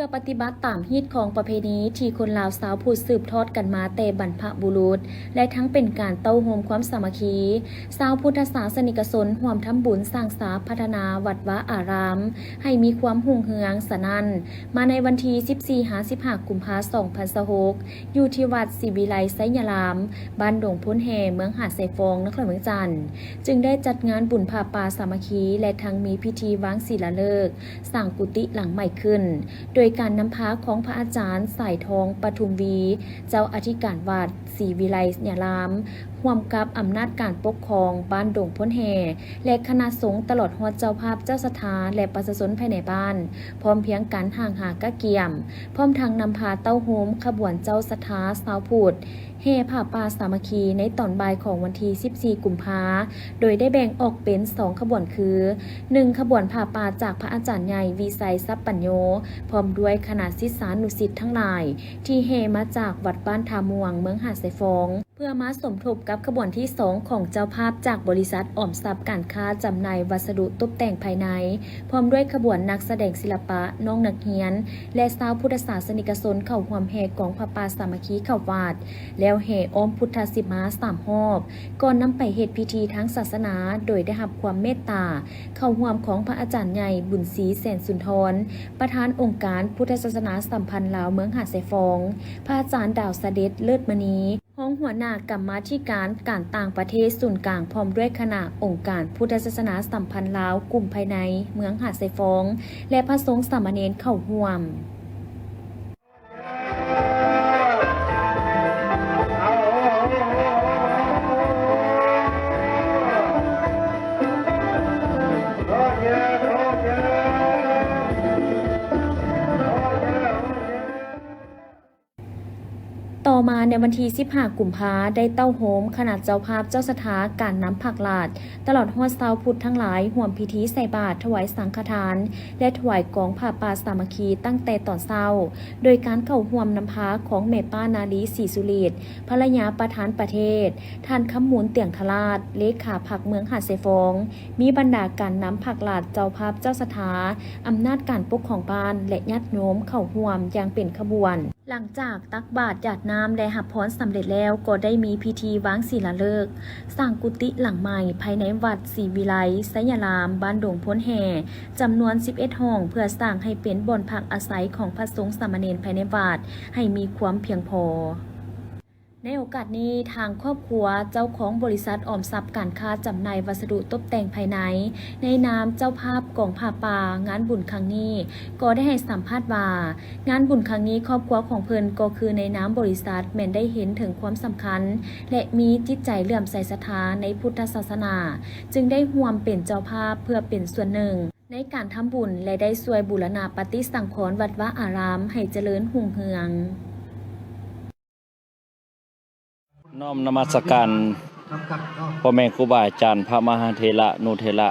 ເພື່ອປະຕິບັດຕາມຮີດຄອງປະເພນີທີ່ຄົນລາວຊາວພຸດສືບທອດກັນມາແຕ່ບັນພະບຸລຸດ ແລະ ທັງເປັນການເຕົ້າໂຮມຄວາມສາມັກຄີ, ຊາວພຸດທະສາສະນິກະຊົນຮ່ວມທຳບຸນສ້າງສາພັດທະນາວັດວາອາຣາມໃຫ້ມີຄວາມຮຸ່ງເຮືອງ. ສະນັ້ນ, ມາໃນວັນທີສິບສີ່ຫາສິບຫ້າ ກຸມພາ ສອງພັນຊາວຫົກ ຢູ່ທີ່ວັດສີວິໄລໄຊຍາລາມ, ບ້ານດົງໂພນແຮ່, ເມືອງຫາດຊາຍຟອງ, ນະຄອນຫຼວງວຽງຈັນ, ຈຶ່ງໄດ້ຈັດງານບຸນຜ້າປ່າສາມັກຄີ ແລະ ທັງມີພິທີວາງສີລາເລີກ ສ້າງກຸຕິຫຼັງໃໝ່ຂຶ້ນ, ໂດຍການນຳພາຂອງພະອາຈານ ສາຍທອງ ປະທຸມວີ ເຈົ້າອະທິການວັດສີວິໄລຍາລາມ, ຮ່ວມກັບອຳນາດການປົກຄອງບ້ານດົງໂພນແຮ່ ແລະ ຄະນະສົງ ຕະຫຼອດຮອດເຈົ້າພາບເຈົ້າສັດທາ ແລະ ປະຊາຊົນພາຍໃນບ້ານ ພ້ອມພຽງກັນຫ້າງຫາກະກຽມ, ພ້ອມທັງນຳພາເຕົ້າໂຮມຂະບວນເຈົ້າສັດທາຊາວພຸດ ແຫ່ຜ້າປ່າສາມັກຄີໃນຕອນບ່າຍຂອງວັນທີສິບສີ່ ກຸມພາ, ໂດຍໄດ້ແບ່ງອອກເປັນສອງຂະບວນຄື, ໜຶ່ງ ຂະບວນຜ້າປ່າຈາກພະອາຈານໃຫຍ່ ວິໄຊ ສັບປັນໂຍ ພ້ອມດ້ວຍຄະນະສິດສານຸສິດທັງຫຼາຍ ທີ່ແຫ່ມາຈາກວັດບ້ານທ່າມ່ວງ ເມືອງຫາດຊາຍຟອງ ເພື່ອມາສົມທົບກັບຂະບວນທີສອງຂອງເຈົ້າພາບຈາກບໍລິສັດອອມຊັບການຄ້າຈຳໜ່າຍວັດສະດຸຕົບແຕ່ງພາຍໃນ, ພ້ອມດ້ວຍຂະບວນນັກສະແດງສິລະປະ, ນ້ອງນັກຮຽນ ແລະ ຊາວພຸດທະສາສະນິກະຊົນເຂົ້າຮ່ວມແຫ່ກອງຜ້າປ່າສາມັກຄີເຂົ້າວັດ, ແລ້ວແຫ່ອ້ອມພຸດທະສີມາສາມຮອບ, ກ່ອນນຳໄປເຮັດພິທີທາງສາສະໜາ, ໂດຍໄດ້ຮັບຄວາມເມດຕາເຂົ້າຮ່ວມຂອງພະອາຈານໃຫຍ່ ບຸນສີ ແສນສຸນທອນ, ປະທານອົງການພຸດທະສາສະໜາສຳພັນລາວເມືອງຫາດຊາຍຟອງ, ພະອາຈານ ດາວສະເດັດ ເລີດມະນີ, ຮອງຫົວໜ້າກຳມາທິການການຕ່າງປະເທດສູນກາງ ພ້ອມດ້ວຍຄະນະອົງການພຸດທະສາສະໜາສຳພັນລາວກຸ່ມພາຍໃນເມືອງຫາດຊາຍຟອງ ແລະ ພະສົງສາມະເນນເຂົ້າຮ່ວມ. ຕໍ່ມາໃນວັນທີສິບຫ້າ ກຸມພາ ໄດ້ເຕົ້າໂຮມຄະນະເຈົ້າພາບເຈົ້າສັດທາການນຳຜັກຫຼາດ ຕະຫຼອດຮອດຊາວພຸດທັງຫຼາຍ ຮ່ວມພິທີໃສ່ບາດ, ຖວາຍສັງຄະທານ ແລະ ຖວາຍກອງຜ້າປ່າສາມັກຄີຕັ້ງແຕ່ຕອນເຊົ້າ, ໂດຍການເຂົ້າຮ່ວມນຳພາຂອງແມ່ປ້ານາລີ ສີສຸລີດ ພັນລະຍາປະທານປະເທດ, ທ່ານ ຄຳມູນ ຕຽງທະລາດ ເລຂາພັກເມືອງຫາດຊາຍຟອງ, ມີບັນດາການນຳຜັກຫຼາດເຈົ້າພາບເຈົ້າສັດທາ, ອຳນາດການປົກຄອງບ້ານ ແລະ ຍາດໂຍມເຂົ້າຮ່ວມຢ່າງເປັນຂະບວນ. ຫຼັງຈາກຕັກບາດຢາດນ້ຳ ແລະ ຮັບພອນສຳເລັດແລ້ວ, ກໍໄດ້ມີພິທີວາງສີລາເລີກ ສ້າງກຸຕິຫຼັງໃໝ່ພາຍໃນວັດສີວິໄລໄຊຍາລາມ ບ້ານດົງໂພນແຮ່ ຈຳນວນສິບເອັດຫ້ອງ ເພື່ອສ້າງໃຫ້ເປັນບ່ອນພັກອາໄສຂອງພະສົງສາມະເນນພາຍໃນວັດໃຫ້ມີຄວາມພຽງພໍ. ໃນໂອກາດນີ້, ທາງຄອບຄົວເຈົ້າຂອງບໍລິສັດອອມຊັບການຄ້າຈຳໜ່າຍວັດສະດຸຕົບແຕ່ງພາຍໃນ ໃນນາມເຈົ້າພາບກອງຜ້າປ່າງານບຸນຄັ້ງນີ້ ກໍໄດ້ໃຫ້ສຳພາດວ່າ, ງານບຸນຄັ້ງນີ້ຄອບຄົວຂອງເພິ່ນກໍຄືໃນນາມບໍລິສັດ ແມ່ນໄດ້ເຫັນເຖິງຄວາມສຳຄັນ ແລະ ມີຈິດໃຈເຫຼື້ອມໃສສັດທາໃນພຸດທະສາສະໜາ, ຈຶ່ງໄດ້ຮ່ວມເປັນເຈົ້າພາບເພື່ອເປັນສ່ວນໜຶ່ງໃນການທຳບຸນ ແລະ ໄດ້ຊ່ວຍບູລະນະປະຕິສັງຂອນວັດວາອາຣາມໃຫ້ຈະເລີນຮຸ່ງເຮືອງ. ນ້ອມນະມັດສະການພໍ່ແມ່ຄູບາອາຈານ ພະມະຫາເຖລະນຸເຖລະ,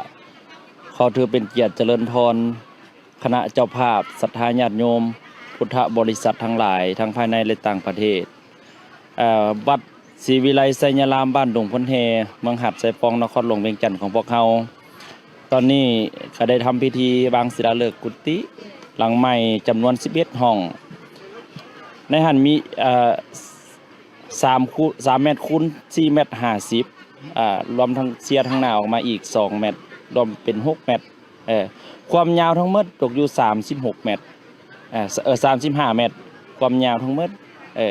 ຂໍຖືເປັນກຽດຈະເລີນພອນຄະນະເຈົ້າພາບ, ສັດທາຍາດໂຍມ, ພຸດທະບໍລິສັດທັງຫຼາຍ, ທັງພາຍໃນ ແລະ ຕ່າງປະເທດ. ເອີ ວັດ ສີວິໄລໄຊຍາລາມ ບ້ານດົງໂພນແຮ່ ເມືອງຫາດຊາຍຟອງ ນະຄອນຫຼວງວຽງຈັນຂອງພວກເຮົາ ຕອນນີ້ກໍໄດ້ທຳພິທີວາງສິລາເລີກກຸຕິຫຼັງໃໝ່ຈຳນວນສິບເອັດຫ້ອງ. ໃນຫັ້ນມີ ເອີ ສາມ ຄູນ ສາມແມັດຄູນສີ່ແມັດຫ້າສິບ ອາ ລວມທັງເຊຍທາງໜ້າອອກມາອີກສອງແມັດ ລວມເປັນຫົກແມັດ. ເອີ ຄວາມຍາວທັງໝົດຕົກຢູ່ສາມສິບຫົກແມັດ ເອີ ສາມສິບຫ້າແມັດ ຄວາມຍາວທັງໝົດ. ເອີ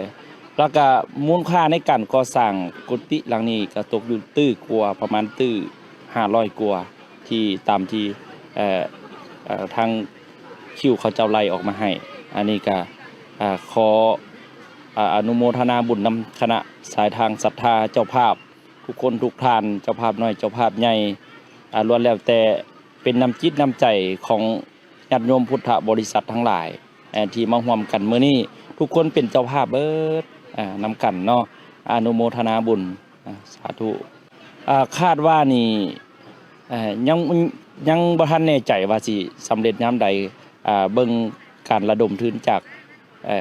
ແລ້ວກະມູນຄ່າໃນການກໍ່ສ້າງກຸຕິຫຼັງນີ້ກະຕົກຢູ່ຕື້ກວ່າ ປະມານຕື້ຫ້າຮ້ອຍກວ່າ ທີ່ຕາມທີ່ ເອີ ເອີ ທາງຄິວເຂົາເຈົ້າໄລ່ອອກມາໃຫ້. ອັນນີ້ກະ ເອີ ຂໍ ອາ ອະນຸໂມທະນາບຸນນຳຄະນະສາຍທາງສັດທາເຈົ້າພາບ ທຸກຄົນທຸກທ່ານ, ເຈົ້າພາບນ້ອຍເຈົ້າພາບໃຫຍ່ ອາ ລ້ວນແລ້ວແຕ່ເປັນນ້ຳຈິດນ້ຳໃຈຂອງຍາດໂຍມພຸດທະບໍລິສັດທັງຫຼາຍ ເອີ ທີ່ມາຮ່ວມກັນມື້ນີ້. ທຸກຄົນເປັນເຈົ້າພາບເບີດ ອາ ນຳກັນເນາະ. ອະນຸໂມທະນາບຸນ ອາ ສາທຸ. ອາ ຄາດວ່ານີ້ ອາ ຍັງ ຍັງບໍ່ທັນແນ່ໃຈວ່າຊິສຳເລັດຍາມໃດ. ອາ ເບິ່ງການລະດົມທຶນຈາກ ເອີ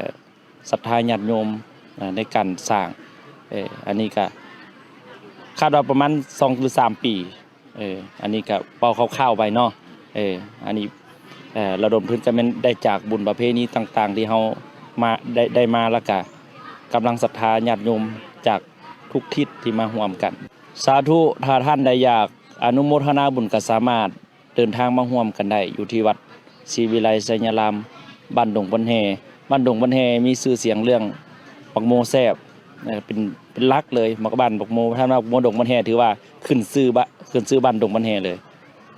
ສັດທາຍາດໂຍມ ເອີ ໃນການສ້າງ ເອີ ອັນນີ້ກະຄາດວ່າປະມານສອງຫຼືສາມປີ. ເອີ ອັນນີ້ກະເວົ້າຄ່າວໆໄປເນາະ. ເອີ ອັນນີ້ ເອີ ລະດົມທຶນກະແມ່ນໄດ້ຈາກບຸນປະເພນີຕ່າງໆ ທີ່ເຮົາມາ ໄດ້ ໄດ້ມາ ແລ້ວກະກຳລັງສັດທາຍາດໂຍມຈາກທຸກທິດທີ່ມາຮ່ວມກັນ. ສາທຸ ຖ້າທ່ານໃດຢາກອະນຸໂມທະນາບຸນ ກະສາມາດເດີນທາງມາຮ່ວມກັນໄດ້ ຢູ່ທີ່ວັດ ສີວິໄລໄຊຍະລາມ ບ້ານດົງບັນແຮ່. ບ້ານດົງບັນແຮ່ມີຊື່ສຽງເລື່ອງບັກໂມແຊບ ເປັນ ເປັນຫຼັກເລີຍ ໝາກ ບ້ານບັກໂມ ທ່ານວ່າບັກໂມດົງບັນແຮ່ ຖືວ່າຂຶ້ນຊື່ ບະ ຂຶ້ນຊື່ບ້ານດົງບັນແຮ່ເລີຍ.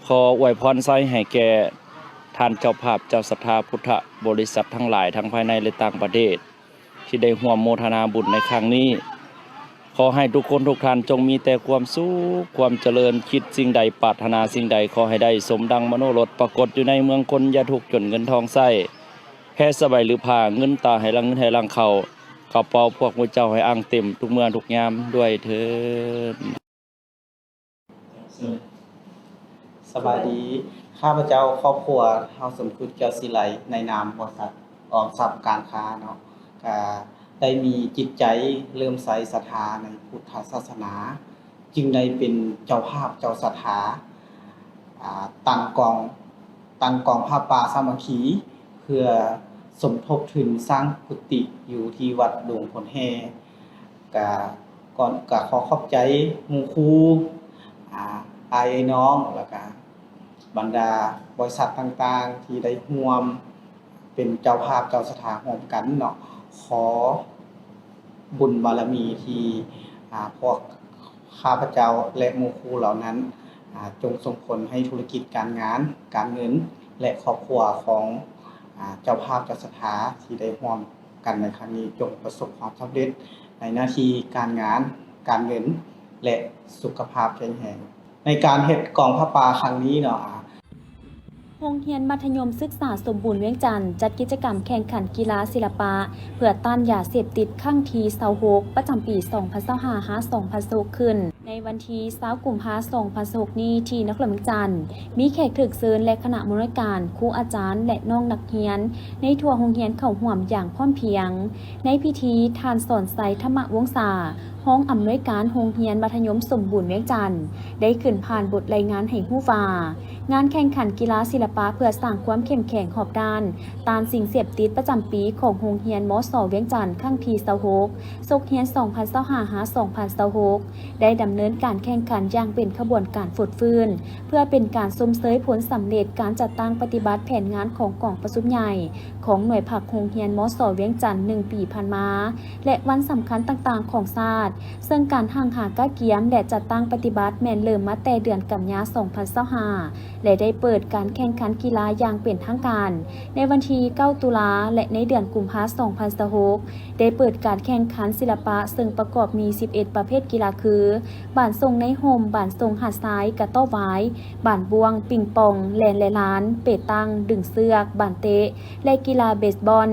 ຂໍອວຍພອນໄຊໃຫ້ແກ່ທ່ານເຈົ້າພາບ ເຈົ້າສັດທາພຸດທະບໍລິສັດທັງຫຼາຍ ທັງພາຍໃນ ແລະ ຕ່າງປະເທດ ທີ່ໄດ້ຮ່ວມໂມທະນາບຸນໃນຄັ້ງນີ້. ຂໍໃຫ້ທຸກຄົນທຸກທ່ານຈົ່ງມີແຕ່ຄວາມສຸກ ຄວາມຈະເລີນ, ຄິດສິ່ງໃດ ປາດຖະໜາສິ່ງໃດ ຂໍໃຫ້ໄດ້ສົມດັ່ງມະໂນລົດ, ປາກົດຢູ່ໃນເມືອງຄົນ, ຢ່າທຸກຈົນເງິນທອງໃຊ້, ແພສະບາຍຫຼືຜ້າ, ເງິນຕາໃຫ້ຫຼັ່ງ, ເງິນໃຫ້ຫຼັ່ງເຂົ້າກະເປົາພວກໝູ່ເຈົ້າໃຫ້ອ່າງເຕັມທຸກເມື່ອທຸກຍາມດ້ວຍເທີ້ນ. ສະບາຍດີ ຂ້າພະເຈົ້າຄອບຄົວເຮົາ ສົມຄຶດ ແກ້ວສີໄລ ໃນນາມບໍລິສັດອອມຊັບການຄ້າເນາະ ກະໄດ້ມີຈິດໃຈເຫຼື້ອມໃສສັດທາໃນພຸດທະສາສະໜາ ຈຶ່ງໄດ້ເປັນເຈົ້າພາບເຈົ້າສັດທາ ອາ ຕັ້ງກອງ ຕັ້ງກອງຜ້າປ່າສາມັກຄີ ເພື່ອສົມທົບທຶນສ້າງກຸຕິຢູ່ທີ່ວັດດົງຜົນແຮ່. ກະ ກ່ອນ ກະຂໍຂອບໃຈໝູ່ຄູ່ ອາ ອ້າຍເອື້ອຍນ້ອງ ແລ້ວກະບັນດາບໍລິສັດຕ່າງໆ ທີ່ໄດ້ຮ່ວມເປັນເຈົ້າພາບເຈົ້າສັດທາຮ່ວມກັນເນາະ. ຂໍບຸນບາລະມີທີ່ ອາ ພວກຂ້າພະເຈົ້າ ແລະ ໝູ່ຄູ່ເຫຼົ່ານັ້ນ ອາ ຈົ່ງສົ່ງຜົນໃຫ້ທຸລະກິດການງານ ການເງິນ ແລະ ຄອບຄົວຂອງ ອາ ເຈົ້າພາບເຈົ້າສັດທາທີ່ໄດ້ຮ່ວມ ກັນໃນຄັ້ງນີ້ ຈົ່ງປະສົບຄວາມສຳເລັດໃນໜ້າທີ່ການງານ, ການເງິນ ແລະ ສຸຂະພາບແຂງແຮງ. ໃນການເຮັດກອງຜ້າປ່າຄັ້ງນີ້ເນາະ ໂຮງຮຽນມັດທະຍົມສຶກສາສົມບູນວຽງຈັນ ຈັດກິດຈະກຳແຂ່ງຂັນກິລາສິລະປະ ເພື່ອຕ້ານຢາເສບຕິດຄັ້ງທີຊາວຫົກ ປະຈຳປີສອງພັນຊາວຫ້າ ຫາ ສອງພັນຊາວຫົກ ຂຶ້ນ ໃນວັນທີຊາວ ກຸມພາ ສອງພັນຊາວຫົກ ນີ້ ທີ່ນະຄອນຫຼວງວຽງຈັນ ມີແຂກຖືກເຊີນ ແລະ ຄະນະອຳນວຍການ, ຄູອາຈານ ແລະ ນ້ອງນັກຮຽນໃນທົ່ວໂຮງຮຽນເຂົ້າຮ່ວມຢ່າງພ້ອມພຽງ. ໃນພິທີ ທ່ານ ສອນໄຊ ທຳມະວົງສາ ຮອງອຳນວຍການໂຮງຮຽນມັດທະຍົມສົມບູນວຽງຈັນ ໄດ້ຂຶ້ນຜ່ານບົດລາຍງານໃຫ້ຮູ້ວ່າ ງານແຂ່ງຂັນກິລາສິລະປະເພື່ອສ້າງຄວາມເຂັ້ມແຂງຮອບດ້ານ ຕ້ານສິ່ງເສບຕິດປະຈຳປີຂອງໂຮງຮຽນ ມສ ວຽງຈັນ ຄັ້ງທີຊາວຫົກ ສົກຮຽນສອງພັນຊາວຫ້າ ຫາ ສອງພັນຊາວຫົກ ໄດ້ດຳເນີນການແຂ່ງຂັນຢ່າງເປັນຂະບວນການຟົດຟື້ນ ເພື່ອເປັນການຊົມເຊີຍຜົນສຳເລັດການຈັດຕັ້ງປະຕິບັດແຜນງານຂອງກອງປະຊຸມໃຫຍ່ຂອງໜ່ວຍພັກໂຮງຮຽນ ມສ ວຽງຈັນ ໜຶ່ງປີຜ່ານມາ ແລະ ວັນສຳຄັນຕ່າງໆຂອງຊາດ, ເຊິ່ງການຮັ່ງຫາກະກຽມ ແລະ ຈັດຕັ້ງປະຕິບັດແມ່ນເລີ່ມມາແຕ່ເດືອນກັນຍາ ສອງພັນຊາວຫ້າ ແລະ ໄດ້ເປີດການແຂ່ງຂັນກິລາຢ່າງເປັນທາງການໃນວັນທີເກົ້າ ຕຸລາ ແລະ ໃນເດືອນກຸມພາ ສອງພັນຊາວຫົກ ໄດ້ເປີດການແຂ່ງຂັນສິລະປະ ເຊິ່ງປະກອບມີສິບເອັດປະເພດກິລາຄື ບານສົ່ງໃນຮົ່ມ, ບານສົ່ງຫາດຊາຍ, ກະຕໍ້ວາຍ, ບານບ້ວງ, ປິງປອງ, ແລ່ນແລລານ, ເປຕັງ, ດຶງເຊືອກ, ບານເຕະ ແລະ ກິລາເບສບອນ,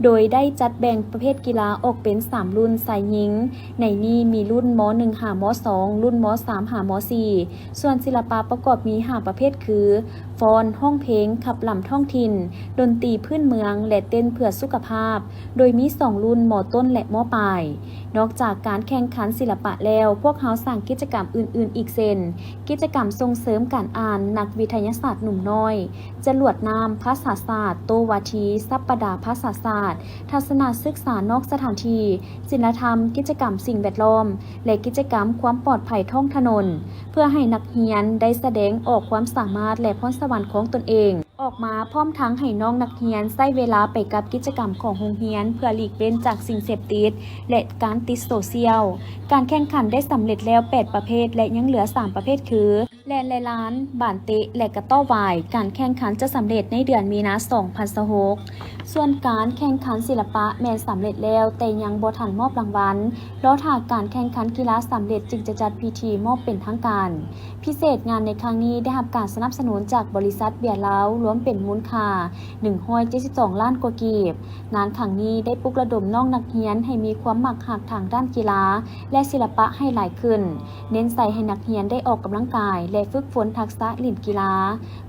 ໂດຍໄດ້ຈັດແບ່ງປະເພດກິລາອອກເປັນສາມລຸ້ນ ຊາຍຍິງ. ໃນນີ້ມີລຸ້ນ ມ ໜຶ່ງ ຫາ ມ ສອງ, ລຸ້ນ ມ ສາມ ຫາ ມ ສີ່. ສ່ວນສິລະປະປະກອບມີຫ້າປະເພດຄື ຟ້ອນ, ຮ້ອງເພງ, ຂັບລຳທ້ອງຖິ່ນ, ດົນຕີພື້ນເມືອງ ແລະ ເຕັ້ນເພື່ອສຸຂະພາບ, ໂດຍມີສອງລຸ້ນ ມ ຕົ້ນ ແລະ ມ ປາຍ. ນອກຈາກການແຂ່ງຂັນສິລະປະແລ້ວ, ພວກເຮົາສ້າງກິດຈະກຳອື່ນໆ ອີກເຊັ່ນ ກິດຈະກຳສົ່ງເສີມການອ່ານ, ນັກວິທະຍາສາດໜຸ່ມນ້ອຍ, ຈະຫຼວດນ້ຳ, ພາສາສາດ, ໂຕ້ວາທີ, ສັບປະດາພາສາສາດ, ທັດສະນະສຶກສານອກສະຖານທີ່, ສິນລະທຳ, ກິດຈະກຳສິ່ງແວດລ້ອມ ແລະ ກິດຈະກຳຄວາມປອດໄພທ້ອງຖະໜົນ, ເພື່ອໃຫ້ນັກຮຽນໄດ້ສະແດງອອກຄວາມສາມາດ ແລະ ພອນສະຫວັນຂອງຕົນເອງອອກມາ, ພ້ອມທັງໃຫ້ນ້ອງນັກຮຽນໃຊ້ເວລາໄປກັບກິດຈະກຳຂອງໂຮງຮຽນ ເພື່ອຫຼີກເວັ້ນຈາກສິ່ງເສບຕິດ ແລະ ການຕິດໂຊຊຽວ. ການແຂ່ງຂັນໄດ້ສຳເລັດແລ້ວແປດປະເພດ ແລະ ຍັງເຫຼືອສາມປະເພດຄື ແລ່ນແລລານ, ບານເຕະ ແລະ ກະຕໍ້ວາຍ. ການແຂ່ງຂັນຈະສຳເລັດໃນເດືອນມີນາ ສອງພັນຊາວຫົກ. ສ່ວນການແຂ່ງຂັນສິລະປະແມ່ນສຳເລັດແລ້ວ, ແຕ່ຍັງບໍ່ທັນມອບລາງວັນ. ລໍຖ້າການແຂ່ງຂັນກິລາສຳເລັດຈຶ່ງຈະຈັດພິທີມອບເປັນທາງການ. ພິເສດ, ງານໃນຄັ້ງນີ້ໄດ້ຮັບການສະໜັບສະໜູນຈາກບໍລິສັດເບຍລາວ ລວມເປັນມູນຄ່າໜຶ່ງຮ້ອຍເຈັດສິບສອງລ້ານກວ່າກີບ. ງານຄັ້ງນີ້ໄດ້ປຸກລະດົມນ້ອງນັກຮຽນໃຫ້ມີຄວາມມັກຮັກທາງດ້ານກິລາ ແລະ ສິລະປະໃຫ້ຫຼາຍຂຶ້ນ, ເນັ້ນໃສ່ໃຫ້ນັກຮຽນໄດ້ອອກກຳລັງກາຍ ແລະ ຝຶກຝົນທັກສະຫຼິ້ນກິລາ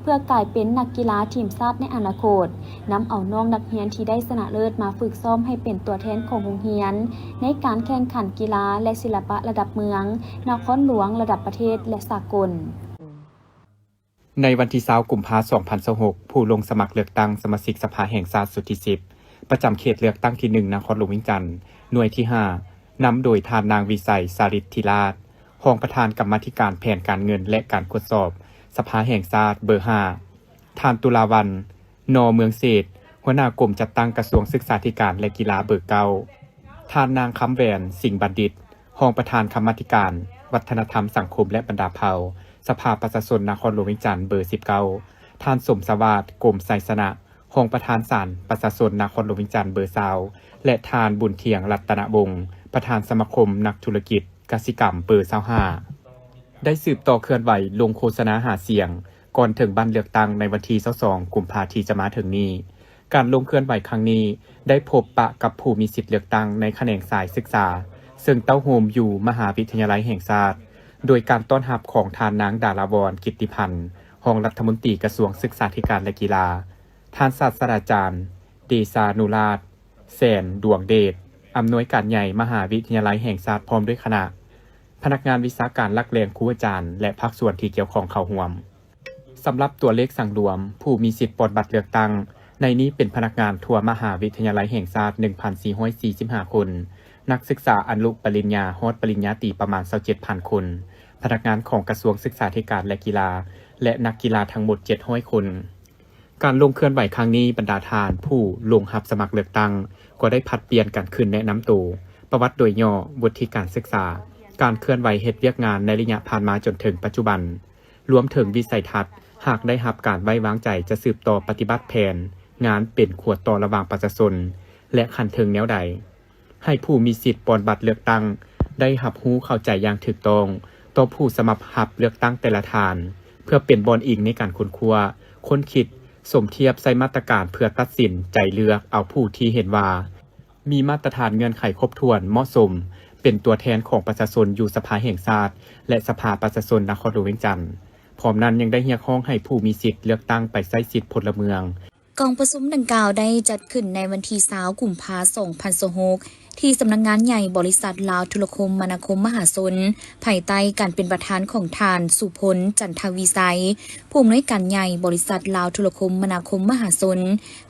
ເພື່ອກາຍເປັນນັກກິລາທີມຊາດໃນອະນາຄົດ, ນຳເອົານ້ອງນັກຮຽນທີ່ໄດ້ຊະນະເລີດມາຝຶກຊ້ອມໃຫ້ເປັນຕົວແທນຂອງໂຮງຮຽນ ໃນການແຂ່ງຂັນກິລາ ແລະ ສິລະປະລະດັບເມືອງ, ນະຄອນຫຼວງ, ລະດັບປະເທດ ແລະ ສາກົນ. ໃນວັນທີຊາວ ກຸມພາ ສອງພັນຊາວຫົກ, ຜູ້ລົງສະໝັກເລືອກຕັ້ງສະມາຊິກສະພາແຫ່ງຊາດຊຸດທີສິບ ປະຈຳເຂດເລືອກຕັ້ງທີໜຶ່ງ ນະຄອນຫຼວງວຽງຈັນ ໜ່ວຍທີຫ້າ ນຳໂດຍທ່ານນາງ ວິໄສ ສາລິດທິລາດ ຮອງປະທານກຳມາທິການແຜນການເງິນ ແລະ ການກວດສອບສະພາແຫ່ງຊາດ ເບີຫ້າ, ທ່ານ ຕຸລາວັນ ນ ເມືອງເສດ ຫົວໜ້າກົມຈັດຕັ້ງກະຊວງສຶກສາທິການ ແລະ ກິລາ ເບີເກົ້າ, ທ່ານນາງ ຄຳແຫວນ ສິງບັນດິດ ຮອງປະທານກຳມາທິການວັດທະນະທຳສັງຄົມ ແລະ ບັນດາເຜົ່າ ສະພາປະຊາຊົນນະຄອນຫຼວງວຽງຈັນ ເບີສິບເກົ້າ, ທ່ານ ສົມສະຫວາດ ກົມໄຊຊະນະ ຮອງປະທານສານປະຊາຊົນນະຄອນຫຼວງວຽງຈັນ ເບີຊາວ ແລະ ທ່ານ ບຸນທຽງ ລັດຕະນະວົງ ປະທານສະມາຄົມນັກທຸລະກິດກະສິກຳ ເບີຊາວຫ້າ ໄດ້ສືບຕໍ່ເຄື່ອນໄຫວລົງໂຄສະນາຫາສຽງ ກ່ອນເຖິງວັນເລືອກຕັ້ງໃນວັນທີຊາວສອງ ກຸມພາ ທີ່ຈະມາເຖິງນີ້. ການລົງເຄື່ອນໄຫວຄັ້ງນີ້ໄດ້ພົບປະກັບຜູ້ມີສິດເລືອກຕັ້ງໃນຂະແໜງສາຍສຶກສາ ເຊິ່ງເຕົ້າໂຮມຢູ່ມະຫາວິທະຍາໄລແຫ່ງຊາດ, ໂດຍການຕ້ອນຮັບຂອງທ່ານນາງ ດາລາວອນ ກິດຕິພັນ ຮອງລັດຖະມົນຕີກະຊວງສຶກສາທິການ ແລະ ກິລາ, ທ່ານສາດສະດາຈານ ເດຊານຸລາດ ແສນດວງເດດ ອຳນວຍການໃຫຍ່ມະຫາວິທະຍາໄລແຫ່ງຊາດ ພ້ອມດ້ວຍຄະນະ, ພະນັກງານວິຊາການຫຼັກແຫຼ່ງ, ຄູອາຈານ ແລະ ພາກສ່ວນທີ່ກ່ຽວຂ້ອງເຂົ້າຮ່ວມ. ສຳລັບຕົວເລກສັງລວມຜູ້ມີສິດປ່ອນບັດເລືອກຕັ້ງໃນນີ້ເປັນພະນັກງານທົ່ວມະຫາວິທະຍາໄລແຫ່ງຊາດ ໜຶ່ງພັນສີ່ຮ້ອຍສີ່ສິບຫ້າຄົນ, ນັກສຶກສາອະນຸປະລິນຍາຮອດປະລິນຍາຕີປະມານຊາວເຈັດພັນຄົນ, ພະນັກງານຂອງກະຊວງສຶກສາທິການ ແລະ ກິລາ ແລະ ນັກກິລາທັງໝົດເຈັດຮ້ອຍຄົນ. ການລົງເຄື່ອນໄຫວຄັ້ງນີ້, ບັນດາທ່ານຜູ້ລົງຮັບສະໝັກເລືອກຕັ້ງກໍໄດ້ຜັດປ່ຽນກັນຂຶ້ນແນະນຳໂຕ, ປະຫວັດໂດຍຫຍໍ້, ວຸດທິການສຶກສາ, ການເຄື່ອນໄຫວເຮັດວຽກງານໃນໄລຍະຜ່ານມາຈົນເຖິງປັດຈຸບັນ, ລວມເຖິງວິໄສທັດ, ຫາກໄດ້ຮັບການໄວ້ວາງໃຈຈະສືບຕໍ່ປະຕິບັດແຜນງານເປັນຂົວຕໍ່ລະຫວ່າງປະຊາຊົນ ແລະ ຂັ້ນເທິງແນວໃດ. ໃຫ້ຜູ້ມີສິດປ່ອນບັດເລືອກຕັ້ງໄດ້ຮັບຮູ້ເຂົ້າໃຈຢ່າງຖືກຕ້ອງຕໍ່ຜູ້ສະໝັກຮັບເລືອກຕັ້ງແຕ່ລະທ່ານ, ເພື່ອເປັນບ່ອນອີງໃນການຄົ້ນຄວ້າ, ຄົ້ນຄິດ, ສົມທຽບໃສ່ມາດຕະການເພື່ອຕັດສິນໃຈເລືອກເອົາຜູ້ທີ່ເຫັນວ່າມີມາດຕະຖານເງື່ອນໄຂຄົບຖ້ວນ, ເໝາະສົມ, ເປັນຕົວແທນຂອງປະຊາຊົນຢູ່ສະພາແຫ່ງຊາດ ແລະ ສະພາປະຊາຊົນນະຄອນຫຼວງວຽງຈັນ. ພ້ອມນັ້ນຍັງໄດ້ຮຽກຮ້ອງໃຫ້ຜູ້ມີສິດເລືອກຕັ້ງໄປໃຊ້ສິດພົນລະເມືອງ. ກອງປະຊຸມດັ່ງກ່າວໄດ້ຈັດຂຶ້ນໃນວັນທີຊາວ ກຸມພາ ສອງພັນຊາວຫົກ ທີ່ສຳນັກງານໃຫຍ່ບໍລິສັດລາວໂທລະຄົມມະນາຄົມມະຫາຊົນ, ພາຍໃຕ້ການເປັນປະທານຂອງທ່ານ ສຸພົນ ຈັນທະວິໄຊ, ຜູ້ອຳນວຍການໃຫຍ່ບໍລິສັດລາວໂທລະຄົມມະນາຄົມມະຫາຊົນ.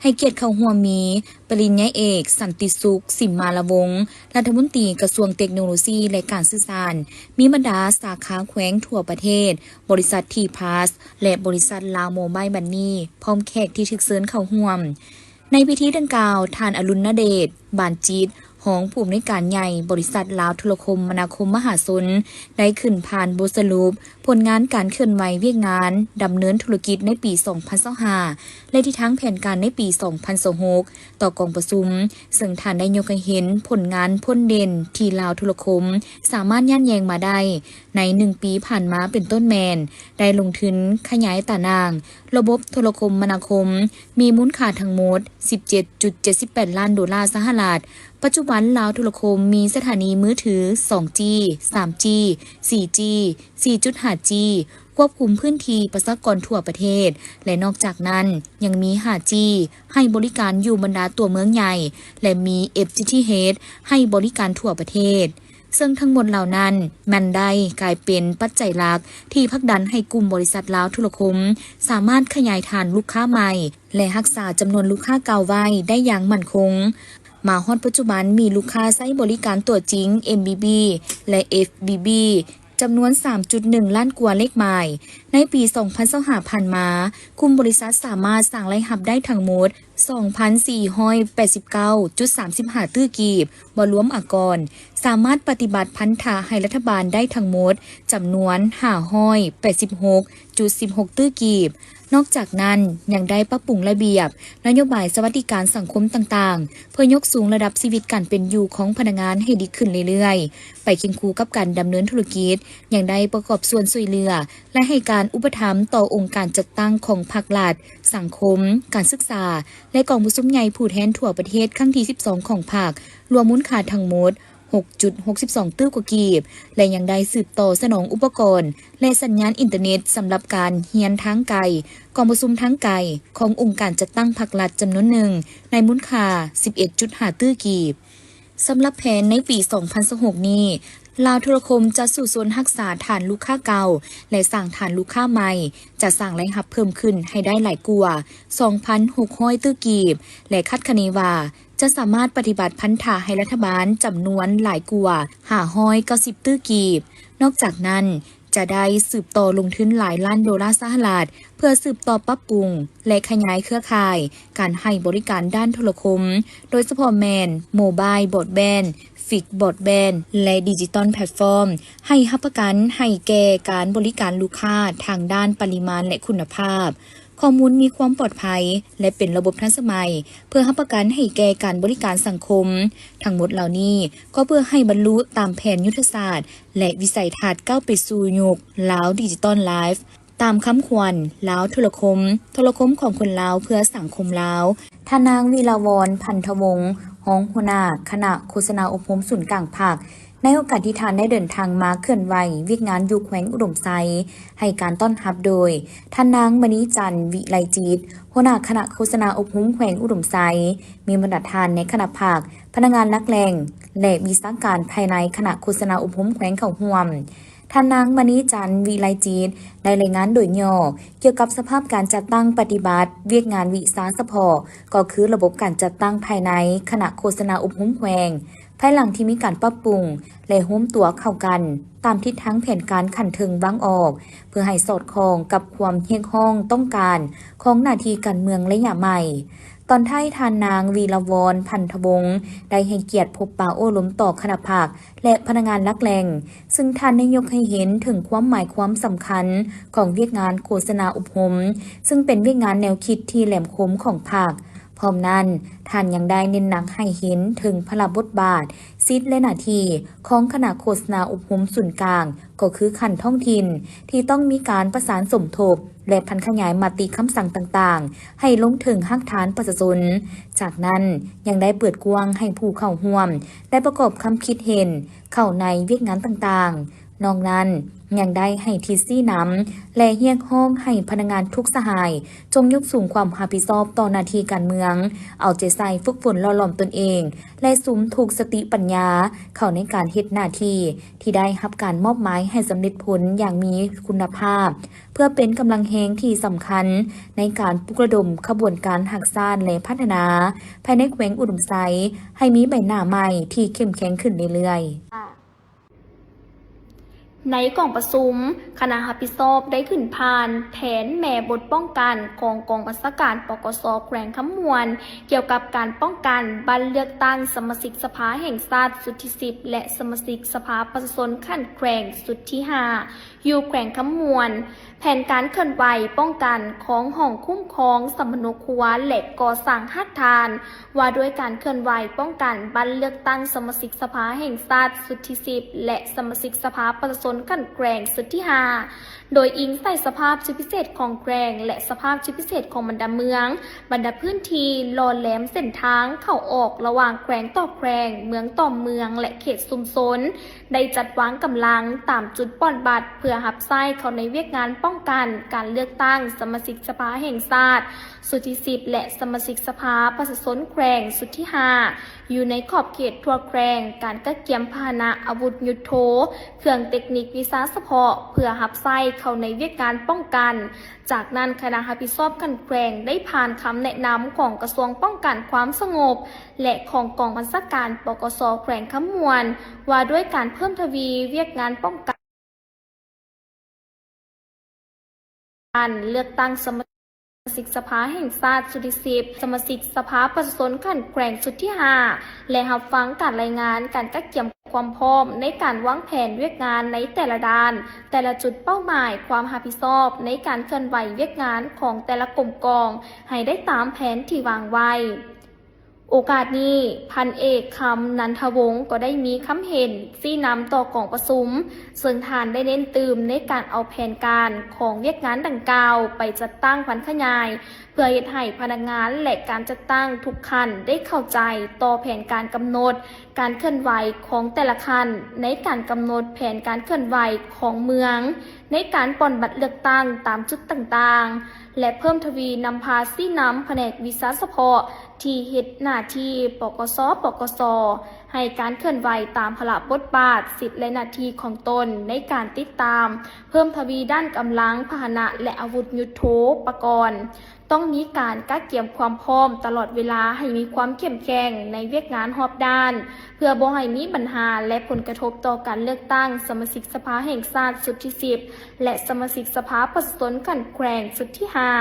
ໃຫ້ກຽດເຂົ້າຮ່ວມມີ ປະລິນຍາເອກ ສັນຕິສຸກ ສິມມາລະວົງ ລັດຖະມົນຕີກະຊວງເຕັກໂນໂລຊີ ແລະ ການສື່ສານ, ມີບັນດາສາຂາແຂວງທົ່ວປະເທດ, ບໍລິສັດທີພລັສ ແລະ ບໍລິສັດລາວໂມບາຍບັນນີ ພ້ອມແຂກທີ່ຖືກເຊີນເຂົ້າຮ່ວມ. ໃນພິທີດັ່ງກ່າວ, ທ່ານ ອະລຸນນະເດດ ບານຈິດ ຮອງຜູ້ອຳນວຍການໃຫຍ່ບໍລິສັດລາວໂທລະຄົມມະນາຄົມມະຫາຊົນ ໄດ້ຂຶ້ນຜ່ານບົດສະຫຼຸບຜົນງານການເຄື່ອນໄຫວວຽກງານດຳເນີນທຸລະກິດໃນປີສອງພັນຊາວຫ້າ ແລະ ທິດທາງແຜນການໃນປີສອງພັນຊາວຫົກ ຕໍ່ກອງປະຊຸມ, ເຊິ່ງທ່ານໄດ້ຍົກໃຫ້ເຫັນຜົນງານພົ້ນເດັ່ນທີ່ລາວໂທລະຄົມສາມາດຍາດແຍ່ງມາໄດ້ໃນໜຶ່ງປີຜ່ານມາ ເປັນຕົ້ນແມ່ນ ໄດ້ລົງທຶນຂະຫຍາຍຕາໜ່າງລະບົບໂທລະຄົມມະນາຄົມ ມີມູນຄ່າທັງໝົດສິບເຈັດຈຸດເຈັດສິບແປດລ້ານໂດລາສະຫະລັດ. ປັດຈຸບັນລາວໂທລະຄົມມີສະຖານີມືຖື ສອງຈີ ສາມຈີ ສີ່ຈີ ສີ່ຈຸດຫ້າຈີ ຄວບຄຸມພື້ນທີ່ປະຊາກອນທົ່ວປະເທດ ແລະ ນອກຈາກນັ້ນຍັງມີຫ້າຈີ ໃຫ້ບໍລິການຢູ່ບັນດາຕົວເມືອງໃຫຍ່ ແລະ ມີເອັຟທີທີເອສ ໃຫ້ບໍລິການທົ່ວປະເທດ, ເຊິ່ງທັງໝົດເຫຼົ່ານັ້ນແມ່ນໄດ້ກາຍເປັນປັດໄຈຫຼັກທີ່ຜັກດັນໃຫ້ກຸ່ມບໍລິສັດລາວໂທລະຄົມສາມາດຂະຫຍາຍຖານລູກຄ້າໃໝ່ ແລະ ຮັກສາຈຳນວນລູກຄ້າເກົ່າໄວ້ໄດ້ຢ່າງໝັ້ນຄົງ. ມາຮອດປັດຈຸບັນມີລູກຄ້າໃຊ້ບໍລິການຕົວຈິງ ເອັມບີບີ ແລະ ເອັຟບີບີ ຈຳນວນສາມຈຸດໜຶ່ງລ້ານກວ່າເລກໝາຍ. ໃນປີສອງພັນຊາວຫ້າຜ່ານມາ, ກຸ່ມບໍລິສັດສາມາດສ້າງລາຍຮັບໄດ້ທັງໝົດສອງພັນສີ່ຮ້ອຍແປດສິບເກົ້າຈຸດສາມສິບຫ້າຕື້ກີບ ບໍ່ລວມອາກອນ, ສາມາດປະຕິບັດພັນທະໃຫ້ລັດຖະບານໄດ້ທັງໝົດຈຳນວນຫ້າຮ້ອຍແປດສິບຫົກຈຸດສິບຫົກຕື້ກີບ. ນອກຈາກນັ້ນ, ຍັງໄດ້ປັບປຸງລະບຽບນະໂຍບາຍສະຫວັດດີການສັງຄົມຕ່າງໆ ເພື່ອຍົກສູງລະດັບຊີວິດການເປັນຢູ່ຂອງພະນັກງານໃຫ້ດີຂຶ້ນເລື້ອຍໆ. ໄປຄຽງຄູ່ກັບການດຳເນີນທຸລະກິດ, ຍັງໄດ້ປະກອບສ່ວນຊ່ວຍເຫຼືອ ແລະ ໃຫ້ການອຸປະຖຳຕໍ່ອົງການຈັດຕັ້ງຂອງພັກລັດ, ສັງຄົມ, ການສຶກສາ ແລະ ກອງປະຊຸມໃຫຍ່ຜູ້ແທນທົ່ວປະເທດຄັ້ງທີສິບສອງຂອງພັກ, ລວມມູນຄ່າທັງໝົດຫົກຈຸດຫົກສິບສອງຕື້ກວ່າກີບ ແລະ ຍັງໄດ້ສືບຕໍ່ສະໜອງອຸປະກອນ ແລະ ສັນຍານອິນເຕີເນັດສຳລັບການຮຽນທາງໄກ, ກອງປະຊຸມທາງໄກຂອງອົງການຈັດຕັ້ງພັກລັດຈຳນວນໜຶ່ງ ໃນມູນຄ່າສິບເອັດຈຸດຫ້າຕື້ກີບ. ສຳລັບແຜນໃນປີສອງພັນຊາວຫົກນີ້, ລາວໂທລະຄົມຈະສູ້ຊົນຮັກສາຖານລູກຄ້າເກົ່າ ແລະ ສ້າງຖານລູກຄ້າໃໝ່, ຈະສ້າງລາຍຮັບເພີ່ມຂຶ້ນໃຫ້ໄດ້ຫຼາຍກວ່າ ສອງພັນຫົກຮ້ອຍຕື້ກີບ ແລະ ຄາດຄະເນວ່າຈະສາມາດປະຕິບັດພັນທະໃຫ້ລັດຖະບານຈຳນວນຫຼາຍກວ່າ ຫ້າຮ້ອຍເກົ້າສິບຕື້ກີບ. ນອກຈາກນັ້ນ, ຈະໄດ້ສືບຕໍ່ລົງທຶນຫຼາຍລ້ານໂດລາສະຫະລັດ ເພື່ອສືບຕໍ່ປັບປຸງ ແລະ ຂະຫຍາຍເຄືອຂ່າຍການໃຫ້ບໍລິການດ້ານໂທລະຄົມ, ໂດຍສະເພາະແມ່ນ Mobile Broadband, Fixed Broadband ແລະ Digital Platform ໃຫ້ຮັບປະກັນໃຫ້ແກ່ການບໍລິການລູກຄ້າທາງດ້ານປະລິມານ ແລະ ຄຸນນະພາບ. ຂໍ້ມູນມີຄວາມປອດໄພ ແລະ ເປັນລະບົບທັນສະໄໝ ເພື່ອຮັບປະກັນໃຫ້ແກ່ການບໍລິການສັງຄົມ. ທັງໝົດເຫຼົ່ານີ້ກໍເພື່ອໃຫ້ບັນລຸຕາມແຜນຍຸດທະສາດ ແລະ ວິໄສທັດກ້າວໄປສູ່ຍຸກລາວດິຈິຕອນໄລຟ໌ ຕາມຄຳຂວັນ ລາວໂທລະຄົມ, ໂທລະຄົມຂອງຄົນລາວເພື່ອສັງຄົມລາວ. ທ່ານນາງ ວິລາວອນ ພັນທະວົງ ຮອງຫົວໜ້າຄະນະໂຄສະນາອົບຮົມສູນກາງພັກ, ໃນໂອກາດທີ່ທ່ານໄດ້ເດີນທາງມາເຄື່ອນໄຫວວຽກງານຢູ່ແຂວງອຸດົມໄຊ, ໃຫ້ການຕ້ອນຮັບໂດຍ ທ່ານນາງ ມະນີຈັນ ວິໄລຈິດ ຫົວໜ້າຄະນະໂຄສະນາອົບຮົມແຂວງອຸດົມໄຊ, ມີບັນດາທ່ານໃນຄະນະພັກ, ພະນັກງານຫຼັກແຫຼ່ງ ແລະ ວິຊາການພາຍໃນຄະນະໂຄສະນາອົບຮົມແຂວງເຂົ້າຮ່ວມ. ທ່ານນາງ ມະນີຈັນ ວິໄລຈິດ ໄດ້ລາຍງານໂດຍຫຍໍ້ກ່ຽວກັບສະພາບການຈັດຕັ້ງປະຕິບັດວຽກງານວິຊາສະເພາະ, ກໍຄືລະບົບການຈັດຕັ້ງພາຍໃນຄະນະໂຄສະນາອົບຮົມແຂວງ, ພາຍຫຼັງທີ່ມີການປັບປຸງ ແລະ ໂຮມຕົວເຂົ້າກັນຕາມທິດທາງແຜນການຂັ້ນເທິງວາງອອກ, ເພື່ອໃຫ້ສອດຄ່ອງກັບຄວາມຮຽກຮ້ອງຕ້ອງການຂອງໜ້າທີ່ການເມືອງໄລຍະໃໝ່. ຕອນທ້າຍທ່ານນາງ ວີລະວອນ ພັນທະວົງ ໄດ້ໃຫ້ກຽດພົບປະໂອ້ລົມຕໍ່ຄະນະພັກ ແລະ ພະນັກງານຫຼັກແຫຼ່ງ, ຊຶ່ງທ່ານໄດ້ຍົກໃຫ້ເຫັນເຖິງຄວາມໝາຍຄວາມສຳຄັນຂອງວຽກງານໂຄສະນາອົບຮົມ, ຊຶ່ງເປັນວຽກງານແນວຄິດທີ່ແຫຼມຄົມຂອງພັກ. ພ້ອມນັ້ນ, ທ່ານຍັງໄດ້ເນັ້ນໜັກໃຫ້ເຫັນເຖິງພາລະບົດບາດ, ສິດ ແລະ ໜ້າທີ່ຂອງຄະນະໂຄສະນາອົບຮົມສູນກາງ, ກໍຄືຂັ້ນທ້ອງຖິ່ນ ທີ່ຕ້ອງມີການປະສານສົມທົບ ແລະ ຜັນຂະຫຍາຍມະຕິຄຳສັ່ງຕ່າງໆ ໃຫ້ລົງເຖິງຮາກຖານປະຊາຊົນ. ຈາກນັ້ນ, ຍັງໄດ້ເປີດກວ້າງໃຫ້ຜູ້ເຂົ້າຮ່ວມໄດ້ປະກອບຄຳຄິດເຫັນເຂົ້າໃນວຽກງານຕ່າງໆ. ນອກນັ້ນ, ຍັງໄດ້ໃຫ້ທິດຊີ້ນຳ ແລະ ຮຽກຮ້ອງໃຫ້ພະນັກງານທຸກສະຫາຍ ຈົ່ງຍົກສູງຄວາມຮັບຜິດຊອບຕໍ່ໜ້າທີ່ການເມືອງ, ເອົາໃຈໃສ່ຝຶກຝົນຫຼໍ່ຫຼອມຕົນເອງ ແລະ ສຸມທຸກສະຕິປັນຍາເຂົ້າໃນການເຮັດໜ້າທີ່ ທີ່ໄດ້ຮັບການມອບໝາຍໃຫ້ສຳເລັດຜົນຢ່າງມີຄຸນນະພາບ, ເພື່ອເປັນກຳລັງແຮງທີ່ສຳຄັນໃນການປຸກລະດົມຂະບວນການຮັກຊາດ ແລະ ພັດທະນາພາຍໃນແຂວງອຸດົມໄຊ ໃຫ້ມີໃບໜ້າໃໝ່ທີ່ເຂັ້ມແຂງຂຶ້ນເລື້ອຍໆ. ໃນກອງປະຊຸມ, ຄະນະຮັບຜິດຊອບໄດ້ຂຶ້ນຜ່ານແຜນແມ່ບົດປ້ອງກັນຂອງກອງບັນຊາການ ປກສ ແຂວງຄຳມ່ວນ ກ່ຽວກັບການປ້ອງກັນບັດເລືອກຕັ້ງສະມາຊິກສະພາແຫ່ງຊາດຊຸດທີສິບ ແລະ ສະມາຊິກສະພາປະຊາຊົນຂັ້ນແຂວງຊຸດທີຫ້າ ຢູ່ແຂວງຄຳມ່ວນ, ແຜນການເຄື່ອນໄຫວປ້ອງກັນຂອງຫ້ອງຄຸ້ມຄອງສຳມະໂນຄົວ ແລະ ກໍ່ສ້າງຮາກຖານ ວ່າດ້ວຍການເຄື່ອນໄຫວປ້ອງກັນບັດເລືອກຕັ້ງສະມາຊິກສະພາແຫ່ງຊາດຊຸດທີສິບ ແລະ ສະມາຊິກສະພາປະຊາຊົນຂັ້ນແຂວງຊຸດທີຫ້າ ໂດຍອີງໃສ່ສະພາບຊຸດພິເສດຂອງແຂວງ ແລະ ສະພາບຊຸດພິເສດຂອງບັນດາເມືອງ, ບັນດາພື້ນທີ່ຫຼໍ່ແຫຼມເສັ້ນທາງເຂົ້າອອກລະຫວ່າງແຂວງຕໍ່ແຂວງ, ເມືອງຕໍ່ເມືອງ ແລະ ເຂດຊຸມຊົນ, ໄດ້ຈັດວາງກຳລັງຕາມຈຸດບ່ອນບັດ ເພື່ອຮັບໃຊ້ເຂົ້າໃນວຽກງານປ້ອງກັນການເລືອກຕັ້ງສະມາຊິກສະພາແຫ່ງຊາດຊຸດທີສິບ ແລະ ສະມາຊິກສະພາປະຊາຊົນແຂວງຊຸດທີຫ້າ ຢູ່ໃນຂອບເຂດທົ່ວແຂວງ, ການກະກຽມພາຫະນະອາວຸດຍຸດໂທ, ເຄື່ອງເຕັກນິກວິຊາສະເພາະ ເພື່ອຮັບໃຊ້ເຂົ້າໃນວຽກງານປ້ອງກັນ. ຈາກນັ້ນ, ຄະນະຮັບຜິດຊອບຂັ້ນແຂວງໄດ້ຜ່ານຄຳແນະນຳຂອງກະຊວງປ້ອງກັນຄວາມສະຫງົບ ແລະ ຂອງກອງບັນຊາການ ປກສ ແຂວງຄຳມ່ວນ ວ່າດ້ວຍການເພີ່ມທະວີວຽກງານປ້ອງກັນ ການເລືອກຕັ້ງສະມາຊິກສະພາແຫ່ງຊາດຊຸດທີສິບ, ສະມາຊິກສະພາປະຊາຊົນຂັ້ນແຂວງຊຸດທີຫ້າ ແລະ ຮັບຟັງການລາຍງານການກະກຽມຄວາມພ້ອມໃນການວາງແຜນວຽກງານໃນແຕ່ລະດ້ານ, ແຕ່ລະຈຸດເປົ້າໝາຍ, ຄວາມຮັບຜິດຊອບໃນການເຄື່ອນໄຫວວຽກງານຂອງແຕ່ລະກົມກອງໃຫ້ໄດ້ຕາມແຜນທີ່ວາງໄວ້. ໂອກາດນີ້, ພັນເອກ ຄຳ ນັນທະວົງ ກໍໄດ້ມີຄຳເຫັນຊີ້ນຳຕໍ່ກອງປະຊຸມ, ເຊິ່ງທ່ານໄດ້ເນັ້ນຕື່ມໃນການເອົາແຜນການຂອງວຽກງານດັ່ງກ່າວໄປຈັດຕັ້ງຜັນຂະຫຍາຍ, ເພື່ອເຮັດໃຫ້ພະນັກງານ ແລະ ການຈັດຕັ້ງທຸກຂັ້ນໄດ້ເຂົ້າໃຈຕໍ່ແຜນການກຳນົດການເຄື່ອນໄຫວຂອງແຕ່ລະຂັ້ນ, ໃນການກຳນົດແຜນການເຄື່ອນໄຫວຂອງເມືອງ, ໃນການປ່ອນບັດເລືອກຕັ້ງຕາມຈຸດຕ່າງໆ. ແລະ ເພີ່ມທະວີນຳພາຊີ້ນຳພະແນກວິຊາສະເພາະທີ່ເຮັດໜ້າທີ່ ປກສ, ປກສ ໃຫ້ການເຄື່ອນໄຫວຕາມພາລະບົດບາດ, ສິດ ແລະ ໜ້າທີ່ຂອງຕົນໃນການຕິດຕາມ, ເພີ່ມທະວີດ້ານກຳລັງ, ພາຫະນະ ແລະ ອາວຸດຍຸດໂທປະກອນ. ຕ້ອງມີການກະກຽມຄວາມພ້ອມຕະຫຼອດເວລາໃຫ້ມີຄວາມເຂັ້ມແຂງໃນວຽກງານຮອບດ້ານ ເພື່ອບໍ່ໃຫ້ມີບັນຫາ ແລະ ຜົນກະທົບຕໍ່ການເລືອກຕັ້ງສະມາຊິກສະພາແຫ່ງຊາດຊຸດທີສິບ ແລະ ສະມາຊິກສະພາປະຊາຊົນຂັ້ນແຂວງຊຸດທີຫ້າ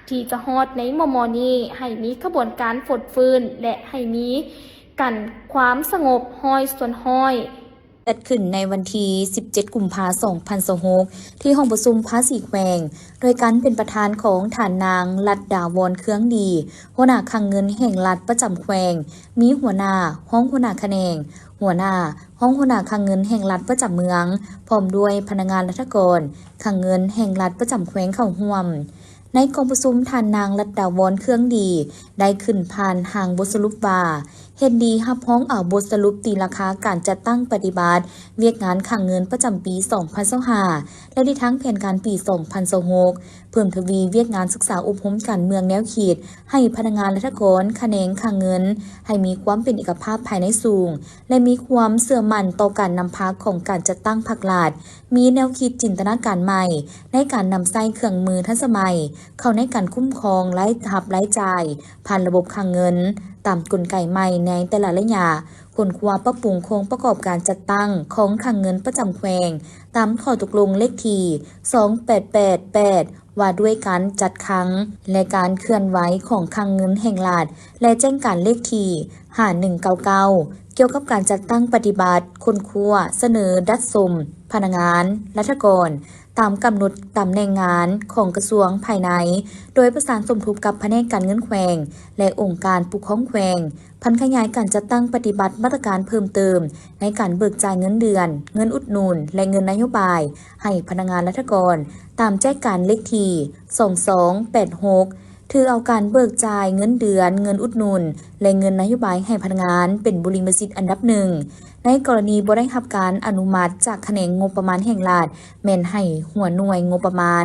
ທີ່ຈະຮອດໃນມໍ່ໆນີ້ ໃຫ້ມີຂະບວນການຟົດຟື້ນ ແລະ ໃຫ້ມີກັນຄວາມສະຫງົບຮ້ອຍສ່ວນຮ້ອຍ. ຈັດຂຶ້ນໃນວັນທີສິບເຈັດ ກຸມພາ ສອງພັນຊາວຫົກ ທີ່ຫ້ອງປະຊຸມພາສີແຂວງ ໂດຍການເປັນປະທານຂອງທ່ານນາງ ລັດດາວອນ ເຄືອງດີ ຫົວໜ້າຄັງເງິນແຫ່ງລັດປະຈຳແຂວງ, ມີຫົວໜ້າ, ຮອງຫົວໜ້າຂະແໜງ, ຫົວໜ້າ, ຮອງຫົວໜ້າຄັງເງິນແຫ່ງລັດປະຈຳເມືອງ, ພ້ອມດ້ວຍພະນັກງານລັດຖະກອນຄັງເງິນແຫ່ງລັດປະຈຳແຂວງເຂົ້າຮ່ວມ. ໃນກອງປະຊຸມ, ທ່ານນາງ ລັດດາວອນ ເຄືອງດີ ໄດ້ຂຶ້ນຜ່ານຮ່າງບົດສະຫຼຸບວ່າ ເຫັນດີຮັບຮອງເອົາບົດສະຫຼຸບຕີລາຄາການຈັດຕັ້ງປະຕິບັດວຽກງານຄັງເງິນປະຈຳປີສອງພັນຊາວຫ້າ ແລະ ທິດທາງແຜນການປີສອງພັນຊາວຫົກ ເພີ່ມທະວີວຽກງານສຶກສາອົບຮົມການເມືອງແນວຄິດໃຫ້ພະນັກງານລັດຖະກອນຂະແໜງຄັງເງິນ ໃຫ້ມີຄວາມເປັນເອກະພາບພາຍໃນສູງ ແລະ ມີຄວາມເຊື່ອໝັ້ນຕໍ່ການນຳພາຂອງການຈັດຕັ້ງພັກລັດ, ມີແນວຄິດຈິນຕະນາການໃໝ່ໃນການນຳໃຊ້ເຄື່ອງມືທັນສະໄໝເຂົ້າໃນການຄຸ້ມຄອງລາຍຮັບລາຍຈ່າຍຜ່ານລະບົບຄັງເງິນຕາມກົນໄກໃໝ່ໃນແຕ່ລະໄລຍະ, ຄົ້ນຄວ້າປັບປຸງໂຄງປະກອບການຈັດຕັ້ງຂອງຄັງເງິນປະຈຳແຂວງ ຕາມຂໍ້ຕົກລົງເລກທີສອງແປດແປດແປດ ວ່າດ້ວຍການຈັດຄັງ ແລະ ການເຄື່ອນໄຫວຂອງຄັງເງິນແຫ່ງລັດ ແລະ ແຈ້ງການເລກທີຫ້າໜຶ່ງເກົ້າເກົ້າ ກ່ຽວກັບການຈັດຕັ້ງປະຕິບັດ, ຄົ້ນຄວ້າ, ສະເໜີດັດສົມພະນັກງານລັດຖະກອນ ຕາມກຳນົດຕຳແໜ່ງງານຂອງກະຊວງພາຍໃນ, ໂດຍປະສານສົມທົບກັບພະແນກການເງິນແຂວງ ແລະ ອົງການປົກຄອງແຂວງ, ຜັນຂະຫຍາຍການຈັດຕັ້ງປະຕິບັດມາດຕະການເພີ່ມເຕີມໃນການເບີກຈ່າຍເງິນເດືອນ, ເງິນອຸດໜູນ ແລະ ເງິນນະໂຍບາຍໃຫ້ພະນັກງານລັດຖະກອນ ຕາມແຈ້ງການເລກທີສອງສອງແປດຫົກ ຖືເອົາການເບີກຈ່າຍເງິນເດືອນ, ເງິນອຸດໜູນ ແລະ ເງິນນະໂຍບາຍໃຫ້ພະນັກງານເປັນບຸລິມະສິດອັນດັບໜຶ່ງ. ໃນກໍລະນີບໍ່ໄດ້ຮັບການອະນຸມັດຈາກຂະແໜງງົບປະມານແຫ່ງລັດ, ແມ່ນໃຫ້ຫົວໜ່ວຍງົບປະມານ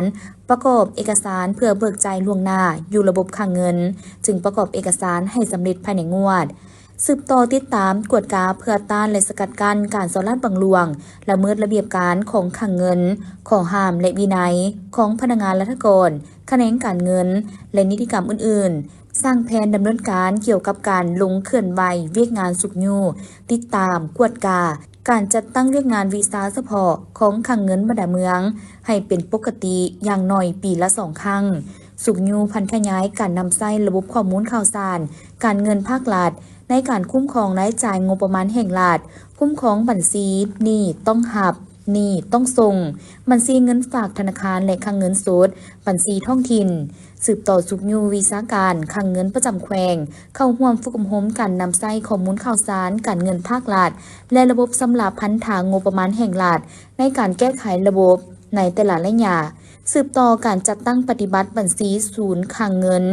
ປະກອບເອກະສານເພື່ອເບີກຈ່າຍລ່ວງໜ້າຢູ່ລະບົບຄັງເງິນ, ຈຶ່ງປະກອບເອກະສານໃຫ້ສຳເລັດພາຍໃນງວດ. ສືບຕໍ່ຕິດຕາມ, ກວດກາເພື່ອຕ້ານ ແລະ ສະກັດກັ້ນການສໍ້ລາດບັງຫຼວງ, ລະເມີດລະບຽບການຂອງຄັງເງິນ, ຂໍ້ຫ້າມ ແລະ ວິໄນຂອງພະນັກງານລັດຖະກອນ, ຂະແໜງການເງິນ ແລະ ນິຕິກຳອື່ນໆ, ສ້າງແຜນດຳເນີນການກ່ຽວກັບການລົງເຄື່ອນໄຫວວຽກງານຊຸກຍູ້, ຕິດຕາມ, ກວດກາການຈັດຕັ້ງວຽກງານວິຊາສະເພາະຂອງຄັງເງິນບັນດາເມືອງໃຫ້ເປັນປົກກະຕິຢ່າງໜ້ອຍປີລະສອງຄັ້ງ, ຊຸກຍູ້ຜັນຂະຫຍາຍການນຳໃຊ້ລະບົບຂໍ້ມູນຂ່າວສານການເງິນພາກລັດ ໃນການຄຸ້ມຄອງລາຍຈ່າຍງົບປະມານແຫ່ງລັດ, ຄຸ້ມຄອງບັນຊີໜີ້ຕ້ອງຮັບ, ໜີ້ຕ້ອງສົ່ງ, ບັນຊີເງິນຝາກທະນາຄານ ແລະ ຄັງເງິນສົດ, ບັນຊີທ້ອງຖິ່ນ. ສືບຕໍ່ຊຸກຍູ້ວິຊາການຄັງເງິນປະຈຳແຂວງ ເຂົ້າຮ່ວມຝຶກອົບຮົມການນຳໃຊ້ຂໍ້ມູນຂ່າວສານການເງິນພາກລັດ ແລະ ລະບົບສຳລັບພັນທາງົບປະມານແຫ່ງລັດ ໃນການແກ້ໄຂລະບົບໃນແຕ່ລະໄລຍະ. ສືບຕໍ່ການຈັດຕັ້ງປະຕິບັດບັນຊີສູນຄັງເງິນ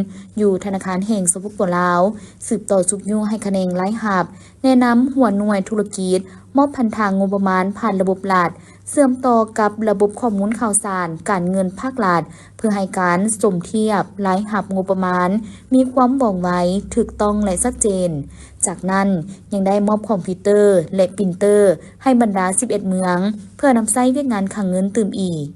ຢູ່ທະນາຄານແຫ່ງ ສປປ ລາວ, ສືບຕໍ່ຊຸກຍູ້ໃຫ້ຂະແໜງລາຍຮັບ, ແນະນຳຫົວໜ່ວຍທຸລະກິດ ມອບພັນທາງົບປະມານຜ່ານລະບົບລັດ, ເຊື່ອມຕໍ່ກັບລະບົບຂໍ້ມູນຂ່າວສານການເງິນພາກລັດ ເພື່ອໃຫ້ການສົມທຽບລາຍຮັບງົບປະມານມີຄວາມວ່ອງໄວ, ຖືກຕ້ອງ ແລະ ຊັດເຈນ. ຈາກນັ້ນ, ຍັງໄດ້ມອບຄອມພິວເຕີ ແລະ ປຣິນເຕີໃຫ້ບັນດາສິບເອັດເມືອງ ເພື່ອນຳໃຊ້ວຽກງານຄັງເງິນຕື່ມອີກ.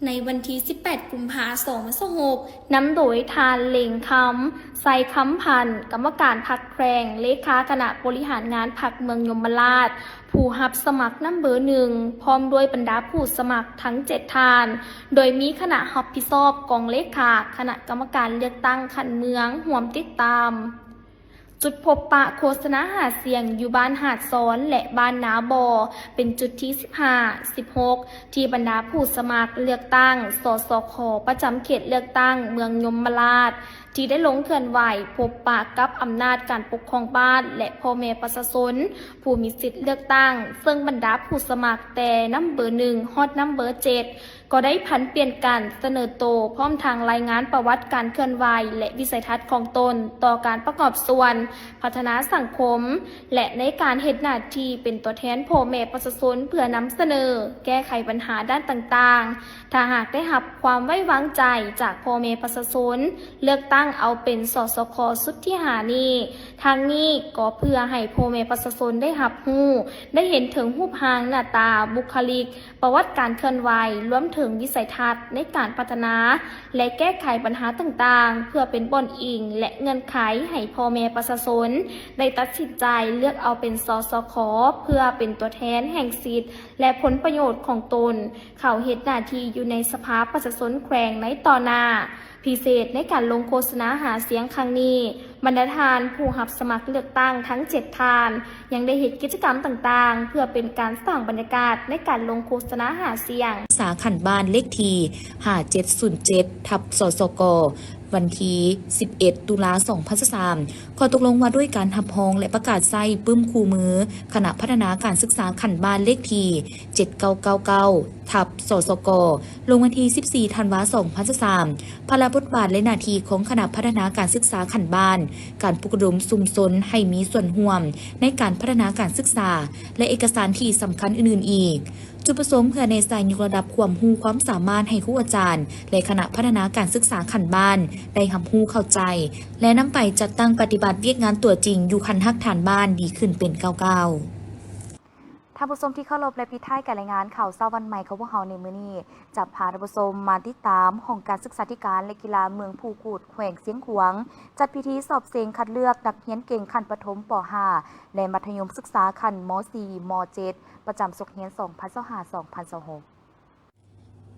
ໃນວັນທີສິບແປດ ກຸມພາ ສອງພັນຊາວຫົກ ນຳໂດຍທ່ານ ເລັງຄຳ ໄຊຄຳພັນ ກຳມະການພັກແຂວງ, ເລຂາຄະນະບໍລິຫານງານພັກເມືອງຍົມມະລາດ, ຜູ້ຮັບສະໝັກນຳເບີໜຶ່ງ ພ້ອມດ້ວຍບັນດາຜູ້ສະໝັກທັງເຈັດທ່ານ, ໂດຍມີຄະນະຮັບຜິດຊອບກອງເລຂາຄະນະກຳມະການເລືອກຕັ້ງຂັ້ນເມືອງຮ່ວມຕິດຕາມ. ຈຸດພົບປະໂຄສະນາຫາສຽງຢູ່ບ້ານຫາດຊອນ ແລະ ບ້ານນາບໍ່ ເປັນຈຸດທີສິບຫ້າ ສິບຫົກ ທີ່ບັນດາຜູ້ສະໝັກເລືອກຕັ້ງ ສສຂ ປະຈຳເຂດເລືອກຕັ້ງເມືອງຍົມມະລາດ ທີ່ໄດ້ລົງເຄື່ອນໄຫວພົບປະກັບອຳນາດການປົກຄອງບ້ານ ແລະ ພໍ່ແມ່ປະຊາຊົນຜູ້ມີສິດເລືອກຕັ້ງ, ເຊິ່ງບັນດາຜູ້ສະໝັກແຕ່ນຳເບີໜຶ່ງຮອດນຳເບີເຈັດ ກໍໄດ້ຜັນປ່ຽນການສະເໜີໂຕ ພ້ອມທັງລາຍງານປະຫວັດການເຄື່ອນໄຫວ ແລະ ວິໄສທັດຂອງຕົນຕໍ່ການປະກອບສ່ວນພັດທະນາສັງຄົມ ແລະ ໃນການເຮັດໜ້າທີ່ເປັນຕົວແທນພໍ່ແມ່ປະຊາຊົນ ເພື່ອນຳສະເໜີແກ້ໄຂບັນຫາດ້ານຕ່າງໆ. ຖ້າຫາກໄດ້ຮັບຄວາມໄວ້ວາງໃຈຈາກພໍ່ແມ່ປະຊາຊົນ, ເລືອກຕັ້ງເອົາເປັນ ສສຄ ຊຸດທີຫ້ານີ້. ທັງນີ້ກໍເພື່ອໃຫ້ພໍ່ແມ່ປະຊາຊົນໄດ້ຮັບຮູ້, ໄດ້ເຫັນເຖິງຮູບຮ່າງໜ້າຕາ, ບຸກຄະລິກ, ປະຫວັດການເຄື່ອນໄຫວ, ລວມເຖິງວິໄສທັດໃນການພັດທະນາ ແລະ ແກ້ໄຂບັນຫາຕ່າງໆ ເພື່ອເປັນບ່ອນອີງ ແລະ ເງື່ອນໄຂໃຫ້ພໍ່ແມ່ປະຊາຊົນໄດ້ຕັດສິນໃຈເລືອກເອົາເປັນ ສສຄ ເພື່ອເປັນຕົວແທນແຫ່ງສິດ ແລະ ຜົນປະໂຫຍດຂອງຕົນ ເຂົ້າເຮັດໜ້າທີ່ຢູ່ໃນສະພາປະຊາຊົນແຂວງໃນຕໍ່ໜ້າ. ພິເສດໃນການລົງໂຄສະນາຫາສຽງຄັ້ງນີ້, ບັນດາທ່ານຜູ້ຮັບສະໝັກເລືອກຕັ້ງທັງເຈັດທ່ານ ຍັງໄດ້ເຮັດກິດຈະກຳຕ່າງໆ ເພື່ອເປັນການສ້າງບັນຍາກາດໃນການລົງໂຄສະນາຫາສຽງ. ສາຂັ້ນບ້ານເລກທີຫ້າເຈັດສູນເຈັດ ທັບ ສສກ ວັນທີສິບເອັດ ຕຸລາ ສອງພັນຊາວສາມ ຂໍ້ຕົກລົງວ່າດ້ວຍການຮັບຮອງ ແລະ ປະກາດໃຊ້ປຶ້ມຄູ່ມືຄະນະພັດທະນາການສຶກສາຂັ້ນບ້ານເລກທີເຈັດເກົ້າເກົ້າເກົ້າ ທັບ ສສກ ລົງວັນທີສິບສີ່ ທັນວາ ສອງພັນຊາວສາມ. ພາລະບົດບາດ ແລະ ໜ້າທີ່ຂອງຄະນະພັດທະນາການສຶກສາຂັ້ນບ້ານ, ການປຸກລະດົມຊຸມຊົນໃຫ້ມີສ່ວນຮ່ວມໃນການພັດທະນາການສຶກສາ ແລະ ເອກະສານທີ່ສຳຄັນອື່ນໆອີກ. ຈຸດປະສົງເພື່ອແນໃສ່ຍົກລະດັບຄວາມຮູ້ຄວາມສາມາດໃຫ້ຄູອາຈານ ແລະ ຄະນະພັດທະນາການສຶກສາຂັ້ນບ້ານໄດ້ຮັບຮູ້ເຂົ້າໃຈ ແລະ ນຳໄປຈັດຕັ້ງປະຕິບັດວຽກງານຕົວຈິງຢູ່ຂັ້ນຮາກຖານບ້ານດີຂຶ້ນເປັນກ້າວໆ. ທ່ານຜູ້ຊົມທີ່ເຄົາລົບ ແລະ ປິດທ້າຍການລາຍງານຂ່າວເຊົ້າວັນໃໝ່ຂອງພວກເຮົາໃນມື້ນີ້ ຈະພາທ່ານຜູ້ຊົມມາຕິດຕາມຫ້ອງການສຶກສາທິການ ແລະ ກິລາເມືອງພູກູດ ແຂວງຊຽງຂວາງ ຈັດພິທີສອບເສັງຄັດເລືອກນັກຮຽນເກັ່ງຂັ້ນປະຖົມ ປໍຫ້າ ແລະ ມັດທະຍົມສຶກສາຂັ້ນ ມໍສີ່ ມໍເຈັດ ປະຈຳສົກຮຽນ ສອງພັນຊາວຫ້າ ສອງພັນຊາວຫົກ.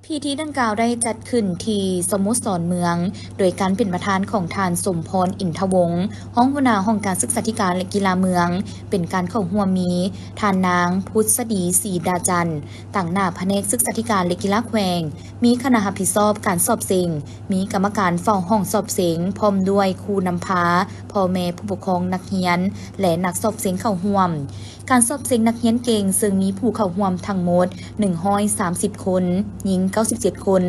ພິທີດັ່ງກ່າວໄດ້ຈັດຂຶ້ນທີ່ສະໂມສອນເມືອງ ໂດຍການເປັນປະທານຂອງທ່ານ ສົມພອນ ອິນທະວົງ ຮອງຫົວໜ້າຫ້ອງການສຶກສາທິການ ແລະ ກິລາເມືອງ, ເປັນການເຂົ້າຮ່ວມມີທ່ານນາງ ພຸດສະດີ ສີດາຈັນ ຕາງໜ້າພະແນກສຶກສາທິການ ແລະ ກິລາແຂວງ, ມີຄະນະຮັບຜິດຊອບການສອບເສັງ, ມີກຳມະການເຝົ້າຫ້ອງສອບເສັງ ພ້ອມດ້ວຍຄູນຳພາ, ພໍ່ແມ່ຜູ້ປົກຄອງນັກຮຽນ ແລະ ນັກສອບເສັງເຂົ້າຮ່ວມ. ການສອບເສັງນັກຮຽນເກັ່ງ ເຊິ່ງມີຜູ້ເຂົ້າຮ່ວມທັງໝົດໜຶ່ງຮ້ອຍສາມສິບຄົນ, ຍິງເກົ້າສິບເຈັດຄົນ,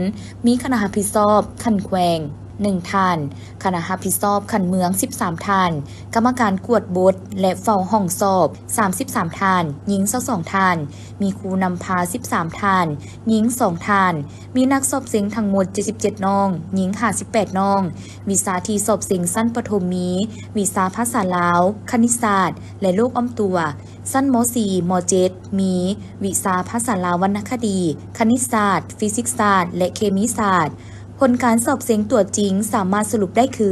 ມີຄະນະຮັບຜິດຊອບຂັ້ນແຂວງໜຶ່ງທ່ານ, ຄະນະຮັບຜິດຊອບຂັ້ນເມືອງສິບສາມທ່ານ, ກຳມະການກວດບົດ ແລະ ເຝົ້າຫ້ອງສອບສາມສິບສາມທ່ານ, ຍິງຊາວສອງທ່ານ, ມີຄູນຳພາສິບສາມທ່ານ, ຍິງສອງທ່ານ, ມີນັກສອບເສັງທັງໝົດເຈັດສິບເຈັດນ້ອງ, ຍິງຫ້າສິບແປດນ້ອງ. ວິຊາທີ່ສອບເສັງຊັ້ນປະຖົມມີ ວິຊາພາສາລາວ, ຄະນິດສາດ ແລະ ໂລກອ້ອມຕົວ. ຊັ້ນ ມໍສີ່ ມໍເຈັດ ມີວິຊາພາສາລາວວັນນະຄະດີ, ຄະນິດສາດ, ຟີຊິກສາດ ແລະ ເຄມີສາດ. ຜົນການສອບເສັງຕົວຈິງສາມາດສະຫຼຸບໄດ້ຄື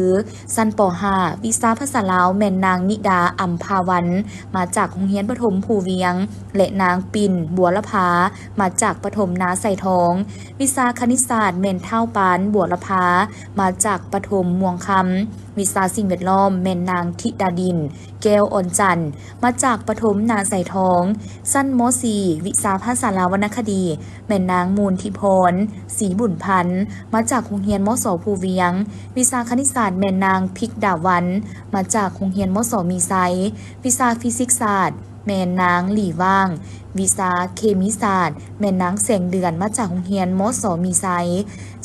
ຊັ້ນ ປໍຫ້າ ວິຊາພາສາລາວ ແມ່ນນາງ ນິດາ ອຳພາວັນ ມາຈາກໂຮງຮຽນປະຖົມພູວຽງ ແລະ ນາງ ປິ່ນ ບົວລະພາ ມາຈາກປະຖົມນາໄຊທອງ. ວິຊາຄະນິດສາດ ແມ່ນທ້າວ ປານ ບົວລະພາ ມາຈາກປະຖົມມ່ວງຄຳ. ວິຊາສິ່ງແວດລ້ອມ ແມ່ນນາງ ທິດາດິນ ແກ້ວອ່ອນຈັນ ມາຈາກປະຖົມນາໄຊທອງ. ຊັ້ນ ມໍສີ່ ວິຊາພາສາລາວວັນນະຄະດີ ແມ່ນນາງ ມູນທິພອນ ສີບຸນພັນ ມາຈາກໂຮງຮຽນ ມສ ພູວຽງ. ວິຊາຄະນິດສາດ ແມ່ນນາງ ພິກດາວັນ ມາຈາກໂຮງຮຽນ ມສ ມີໄຊ. ວິຊາຟີຊິກສາດ ແມ່ນນາງ ຫຼີຫວ່າງ. ວິຊາເຄມີສາດ ແມ່ນນາງ ແສງເດືອນ ມາຈາກໂຮງຮຽນ ມສ ມີໄຊ.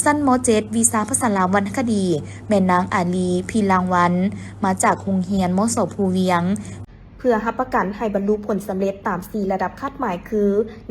ຊັ້ນ ມໍເຈັດ ວິຊາພາສາລາວວັນນະຄະດີ ແມ່ນນາງ ອາລີ ພີລາງວັນ ມາຈາກໂຮງຮຽນ ມສ ພູວຽງ. ເພື່ອຮັບປະກັນໃຫ້ບັນລຸຜົນສຳເລັດຕາມສີ່ລະດັບຄາດໝາຍຄື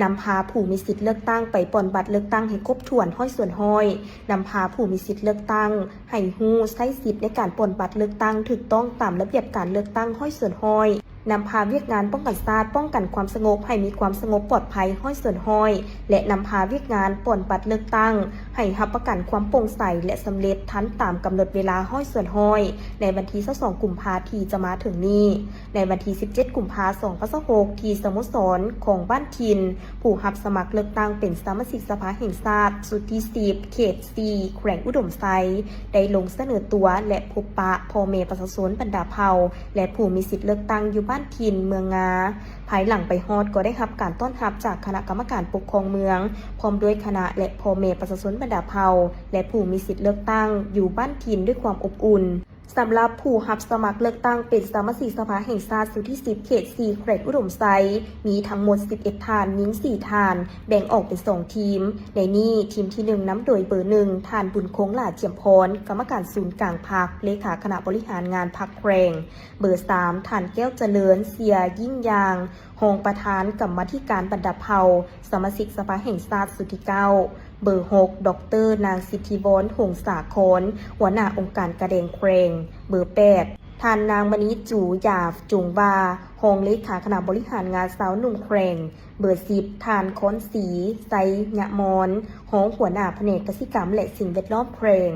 ນຳພາຜູ້ມີສິດເລືອກຕັ້ງໄປປ່ອນບັດເລືອກຕັ້ງໃຫ້ຄົບຖ້ວນຮ້ອຍສ່ວນຮ້ອຍ, ນຳພາຜູ້ມີສິດເລືອກຕັ້ງໃຫ້ຮູ້ໃຊ້ສິດໃນການປ່ອນບັດເລືອກຕັ້ງຖືກຕ້ອງຕາມລະບຽບການເລືອກຕັ້ງຮ້ອຍສ່ວນຮ້ອຍ, ນຳພາວຽກງານປ້ອງກັນຊາດ, ປ້ອງກັນຄວາມສະຫງົບໃຫ້ມີຄວາມສະຫງົບປອດໄພຮ້ອຍສ່ວນຮ້ອຍ ແລະ ນຳພາວຽກງານປ່ອນບັດເລືອກຕັ້ງໃຫ້ຮັບປະກັນຄວາມໂປ່ງໃສ ແລະ ສຳເລັດທັນຕາມກຳນົດເວລາຮ້ອຍສ່ວນຮ້ອຍ ໃນວັນທີຊາວສອງ ກຸມພາ ທີ່ຈະມາເຖິງນີ້. ໃນວັນທີສິບເຈັດ ກຸມພາ ສອງພັນຊາວຫົກ ທີ່ສະໂມສອນຂອງບ້ານຖິ່ນ, ຜູ້ຮັບສະໝັກເລືອກຕັ້ງເປັນສະມາຊິກສະພາແຫ່ງຊາດຊຸດທີສິບ ເຂດສີ່ ແຂວງອຸດົມໄຊ ໄດ້ລົງສະເໜີຕົວ ແລະ ພົບປະພໍ່ແມ່ປະຊາຊົນບັນດາເຜົ່າ ແລະ ຜູ້ມີສິດເລືອກຕັ້ງຢູ່ບ້ານຖິ່ນເມືອງງາ ພາຍຫຼັງໄປຮອດກໍໄດ້ຮັບການຕ້ອນຮັບຈາກຄະນະກຳມະການປົກຄອງເມືອງ ພ້ອມດ້ວຍຄະນະ ແລະ ພໍ່ແມ່ປະຊາຊົນບັນດາເຜົ່າ ແລະ ຜູ້ມີສິດເລືອກຕັ້ງຢູ່ບ້ານຖິ່ນດ້ວຍຄວາມອົບອຸ່ນ. ສຳລັບຜູ້ຮັບສະໝັກເລືອກຕັ້ງເປັນສະມາຊິກສະພາແຫ່ງຊາດຊຸດທີສິບ ເຂດສີ່ ແຂວງອຸດົມໄຊ ມີທັງໝົດສິບເອັດທ່ານ, ຍິງສີ່ທ່ານ, ແບ່ງອອກເປັນສອງທີມ. ໃນນີ້ ທີມທີໜຶ່ງ ນຳໂດຍເບີໜຶ່ງ ທ່ານ ບຸນຄົງ ຫຼ້າຈຽມພອນ, ກຳມະການສູນກາງພັກ, ເລຂາຄະນະບໍລິຫານງານພັກແຂວງ, ເບີສາມ ທ່ານ ແກ້ວຈະເລີນ ເຊຍຍິ່ງຢ່າງ, ຮອງປະທານກຳມາທິການບັນດາເຜົ່າ, ສະມາຊິກສະພາແຫ່ງຊາດຊຸດທີເກົ້າ, ເບີຫົກ ດອກເຕີ ນາງ ສິດທິວອນ ຫົງສາຄອນ, ຫົວໜ້າອົງການກາແດງແຂວງ, ເບີແປດ ທ່ານນາງ ມະນີຈູ ຢາຈົງວາ, ຮອງເລຂາຄະນະບໍລິຫານງານຊາວໜຸ່ມແຂວງ, ເບີສິບ ທ່ານ ຄອນສີ ໄຊຍະມອນ, ຮອງຫົວໜ້າພະແນກກະສິກຳ ແລະ ສິ່ງແວດລ້ອມແຂວງ.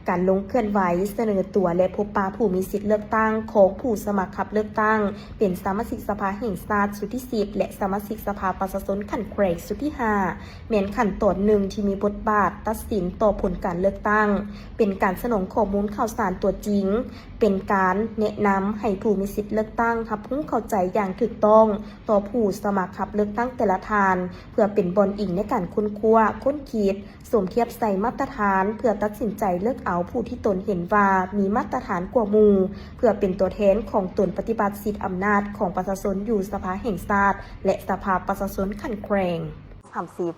ການລົງເຄື່ອນໄຫວສະເໜີຕົວ ແລະ ພົບປະຜູ້ມີສິດເລືອກຕັ້ງຂອງຜູ້ສະໝັກຮັບເລືອກຕັ້ງເປັນສະມາຊິກສະພາແຫ່ງຊາດຊຸດທີສິບ ແລະ ສະມາຊິກສະພາປະຊາຊົນຂັ້ນແຂວງຊຸດທີຫ້າ ແມ່ນຂັ້ນຕອນໜຶ່ງທີ່ມີບົດບາດຕັດສິນຕໍ່ຜົນການເລືອກຕັ້ງ, ເປັນການສະໜອງຂໍ້ມູນຂ່າວສານຕົວຈິງ, ເປັນການແນະນຳໃຫ້ຜູ້ມີສິດເລືອກຕັ້ງຮັບຮູ້ເຂົ້າໃຈຢ່າງຖືກຕ້ອງຕໍ່ຜູ້ສະໝັກຮັບເລືອກຕັ້ງແຕ່ລະທ່ານ, ເພື່ອເປັນບ່ອນອີງໃນການຄົ້ນຄວ້າ, ຄົ້ນຄິດ, ສົມທຽບໃສ່ມາດຕະຖານ ເພື່ອຕັດສິນໃຈເລືອກເອົາຜູ້ທີ່ຕົນເຫັນວ່າມີມາດຕະຖານກວ່າໝູ່ ເພື່ອເປັນຕົວແທນຂອງຕົນປະຕິບັດສິດອຳນາດຂອງປະຊາຊົນຢູ່ສະພາແຫ່ງຊາດ ແລະ ສະພາປະຊາຊົນຂັ້ນແຂວງ. ສາມສິບ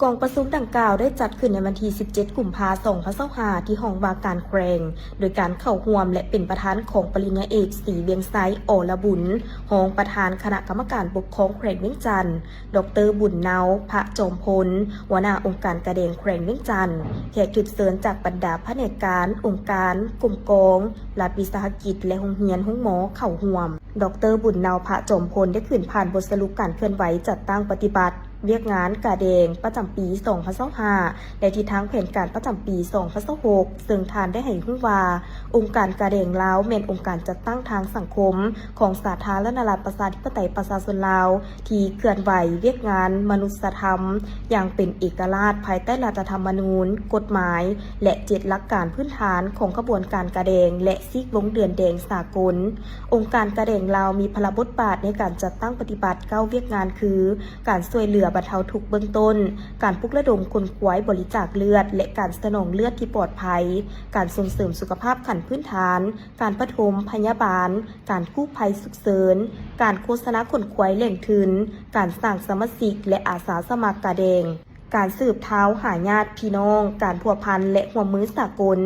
ກອງປະຊຸມດັ່ງກ່າວໄດ້ຈັດຂຶ້ນໃນວັນທີສິບເຈັດ ກຸມພາ ສອງພັນຊາວຫ້າ ທີ່ຫ້ອງວ່າການແຂວງ, ໂດຍການເຂົ້າຮ່ວມ ແລະ ເປັນປະທານຂອງປະລິນຍາເອກ ສີວຽງໄຊ ອລະບຸນ, ຮອງປະທານຄະນະກຳມະການປົກຄອງແຂວງວຽງຈັນ, ດອກເຕີ ບຸນເນົາ ພະຈອມພົນ, ຫົວໜ້າອົງການກາແດງແຂວງວຽງຈັນ, ແຂກຖືກເຊີນຈາກບັນດາພະແນກການ, ອົງການ, ກົມກອງ, ລັດວິສາຫະກິດ ແລະ ໂຮງຮຽນ, ໂຮງໝໍເຂົ້າຮ່ວມ. ດອກເຕີ ບຸນເນົາ ພະຈອມພົນ ໄດ້ຂຶ້ນຜ່ານບົດສະຫຼຸບການເຄື່ອນໄຫວຈັດຕັ້ງປະຕິບັດວຽກງານກາແດງປະຈຳປີ ສອງພັນຊາວຫ້າ ແລະ ທິດທາງແຜນການປະຈຳປີ ສອງພັນຊາວຫົກ ເຊິ່ງທ່ານໄດ້ໃຫ້ຮູ້ວ່າ ອົງການກາແດງລາວແມ່ນອົງການຈັດຕັ້ງທາງສັງຄົມຂອງສາທາລະນະລັດ ປະຊາທິປະໄຕ ປະຊາຊົນລາວ ທີ່ເຄື່ອນໄຫວວຽກງານມະນຸດສະທຳຢ່າງເປັນເອກະລາດ ພາຍໃຕ້ລັດຖະທຳມະນູນ, ກົດໝາຍ ແລະ ເຈັດຫຼັກການພື້ນຖານຂອງຂະບວນການກາແດງ ແລະ ຊີກວົງເດືອນແດງສາກົນ. ອົງການກາແດງລາວມີພາລະບົດບາດໃນການຈັດຕັ້ງປະຕິບັດເກົ້າວຽກງານຄື ການຊ່ວຍເຫຼືອບັນເທົາທຸກເບື້ອງຕົ້ນ, ການປຸກລະດົມຄົນຄວາຍບໍລິຈາກເລືອດ ແລະ ການສະໜອງເລືອດທີ່ປອດໄພ, ການສົ່ງເສີມສຸຂະພາບຂັ້ນພື້ນຖານ, ການປະຖົມພະຍາບານ, ການກູ້ໄພສຸກເສີນ, ການໂຄສະນາຂົນຂວາຍແຫຼ່ງທຶນ, ການສ້າງສະມາຊິກ ແລະ ອາສາສະໝັກກາແດງ, ການສືບທ້າວຫາຍາດພີ່ນ້ອງ, ການພົວພັນ ແລະ ຮ່ວມມືສາກົນ,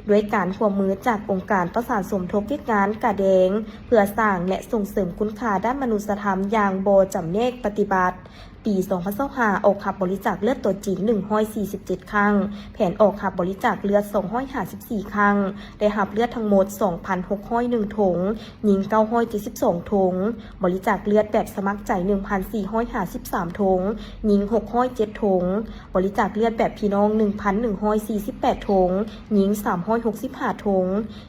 ດ້ວຍການຮ່ວມມືຈາກອົງການປະສານສົມທົບວຽກງານກາແດງ ເພື່ອສ້າງ ແລະ ສົ່ງເສີມຄຸນຄ່າດ້ານມະນຸດສະທຳຢ່າງບໍ່ຈຳແນກປະຕິບັດ. ປີສອງພັນຊາວຫ້າ ອອກຮັບບໍລິຈາກເລືອດຕົວຈິງໜຶ່ງຮ້ອຍສີ່ສິບເຈັດຄັ້ງ, ແຜນອອກຮັບບໍລິຈາກເລືອດສອງຮ້ອຍຫ້າສິບສີ່ຄັ້ງ, ໄດ້ຮັບເລືອດທັງໝົດສອງພັນຫົກຮ້ອຍໜຶ່ງຖົງ, ຍິງເກົ້າຮ້ອຍເຈັດສິບສອງຖົງ, ບໍລິຈາກເລືອດແບບສະໝັກໃຈໜຶ່ງພັນສີ່ຮ້ອຍຫ້າສິບສາມຖົງ, ຍິງຫົກຮ້ອຍເຈັດຖົງ, ບໍລິຈາກເລືອດແບບພີ່ນ້ອງໜຶ່ງພັນໜຶ່ງຮ້ອຍສີ່ສິບແປດຖົງ, ຍິງສາມຮ້ອຍຫົກສິບຫ້າຖົງ.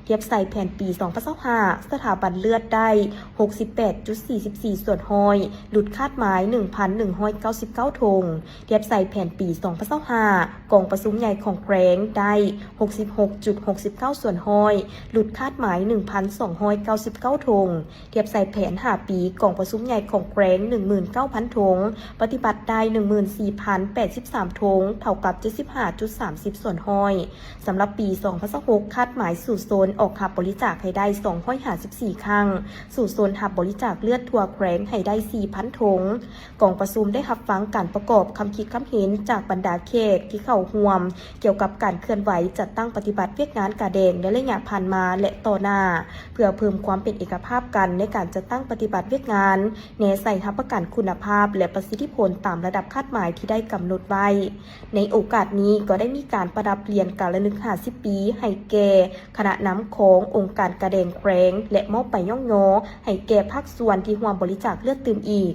ທຽບໃສ່ແຜນປີສອງພັນຊາວຫ້າ ສະຖາບັນເລືອດໄດ້ຫົກສິບແປດຈຸດສີ່ສິບສີ່ສ່ວນຮ້ອຍ, ຫຼຸດຄາດໝາຍໜຶ່ງພັນໜຶ່ງຮ້ອຍເກົ້າສິບເກົ້າຖົງ. ທຽບໃສ່ແຜນປີສອງພັນຊາວຫ້າ ກອງປະຊຸມໃຫຍ່ຂອງແຂວງໄດ້ຫົກສິບຫົກຈຸດຫົກສິບເກົ້າສ່ວນຮ້ອຍ, ຫຼຸດຄາດໝາຍໜຶ່ງພັນສອງຮ້ອຍເກົ້າສິບເກົ້າຖົງ. ທຽບໃສ່ແຜນຫ້າປີ ກອງປະຊຸມໃຫຍ່ຂອງແຂວງໜຶ່ງໝື່ນເກົ້າພັນຖົງ, ປະຕິບັດໄດ້ໜຶ່ງໝື່ນສີ່ພັນແປດສິບສາມຖົງ, ເທົ່າກັບເຈັດສິບຫ້າຈຸດສາມສິບສ່ວນຮ້ອຍ. ສຳລັບປີສອງພັນຊາວຫົກ ຄາດໝາຍສູ້ຊົນອອກຮັບບໍລິຈາກໃຫ້ໄດ້ສອງຮ້ອຍຫ້າສິບສີ່ຄັ້ງ, ສູ້ຊົນຮັບບໍລິຈາກເລືອດທົ່ວແຂວງໃຫ້ໄດ້ສີ່ພັນຖົງ. ກອງປະຊຸມໄດ້ຮັບຟັງການປະກອບຄຳຄິດຄຳເຫັນຈາກບັນດາແຂກທີ່ເຂົ້າຮ່ວມ ກ່ຽວກັບການເຄື່ອນໄຫວຈັດຕັ້ງປະຕິບັດວຽກງານກາແດງໃນໄລຍະຜ່ານມາ ແລະ ຕໍ່ໜ້າ, ເພື່ອເພີ່ມຄວາມເປັນເອກະພາບກັນໃນການຈັດຕັ້ງປະຕິບັດວຽກງານ, ແນໃສ່ຮັບປະກັນຄຸນນະພາບ ແລະ ປະສິດທິຜົນຕາມລະດັບຄາດໝາຍທີ່ໄດ້ກຳນົດໄວ້. ໃນໂອກາດນີ້ກໍໄດ້ມີການປະດັບຫຼຽນການລະນຶກຫ້າສິບປີໃຫ້ແກ່ຄະນະນຳຂອງອົງການກາແດງແຂວງ ແລະ ມອບໃບຍ້ອງຍໍໃຫ້ແກ່ພາກສ່ວນທີ່ຮ່ວມບໍລິຈາກເລືອດຕື່ມອີກ.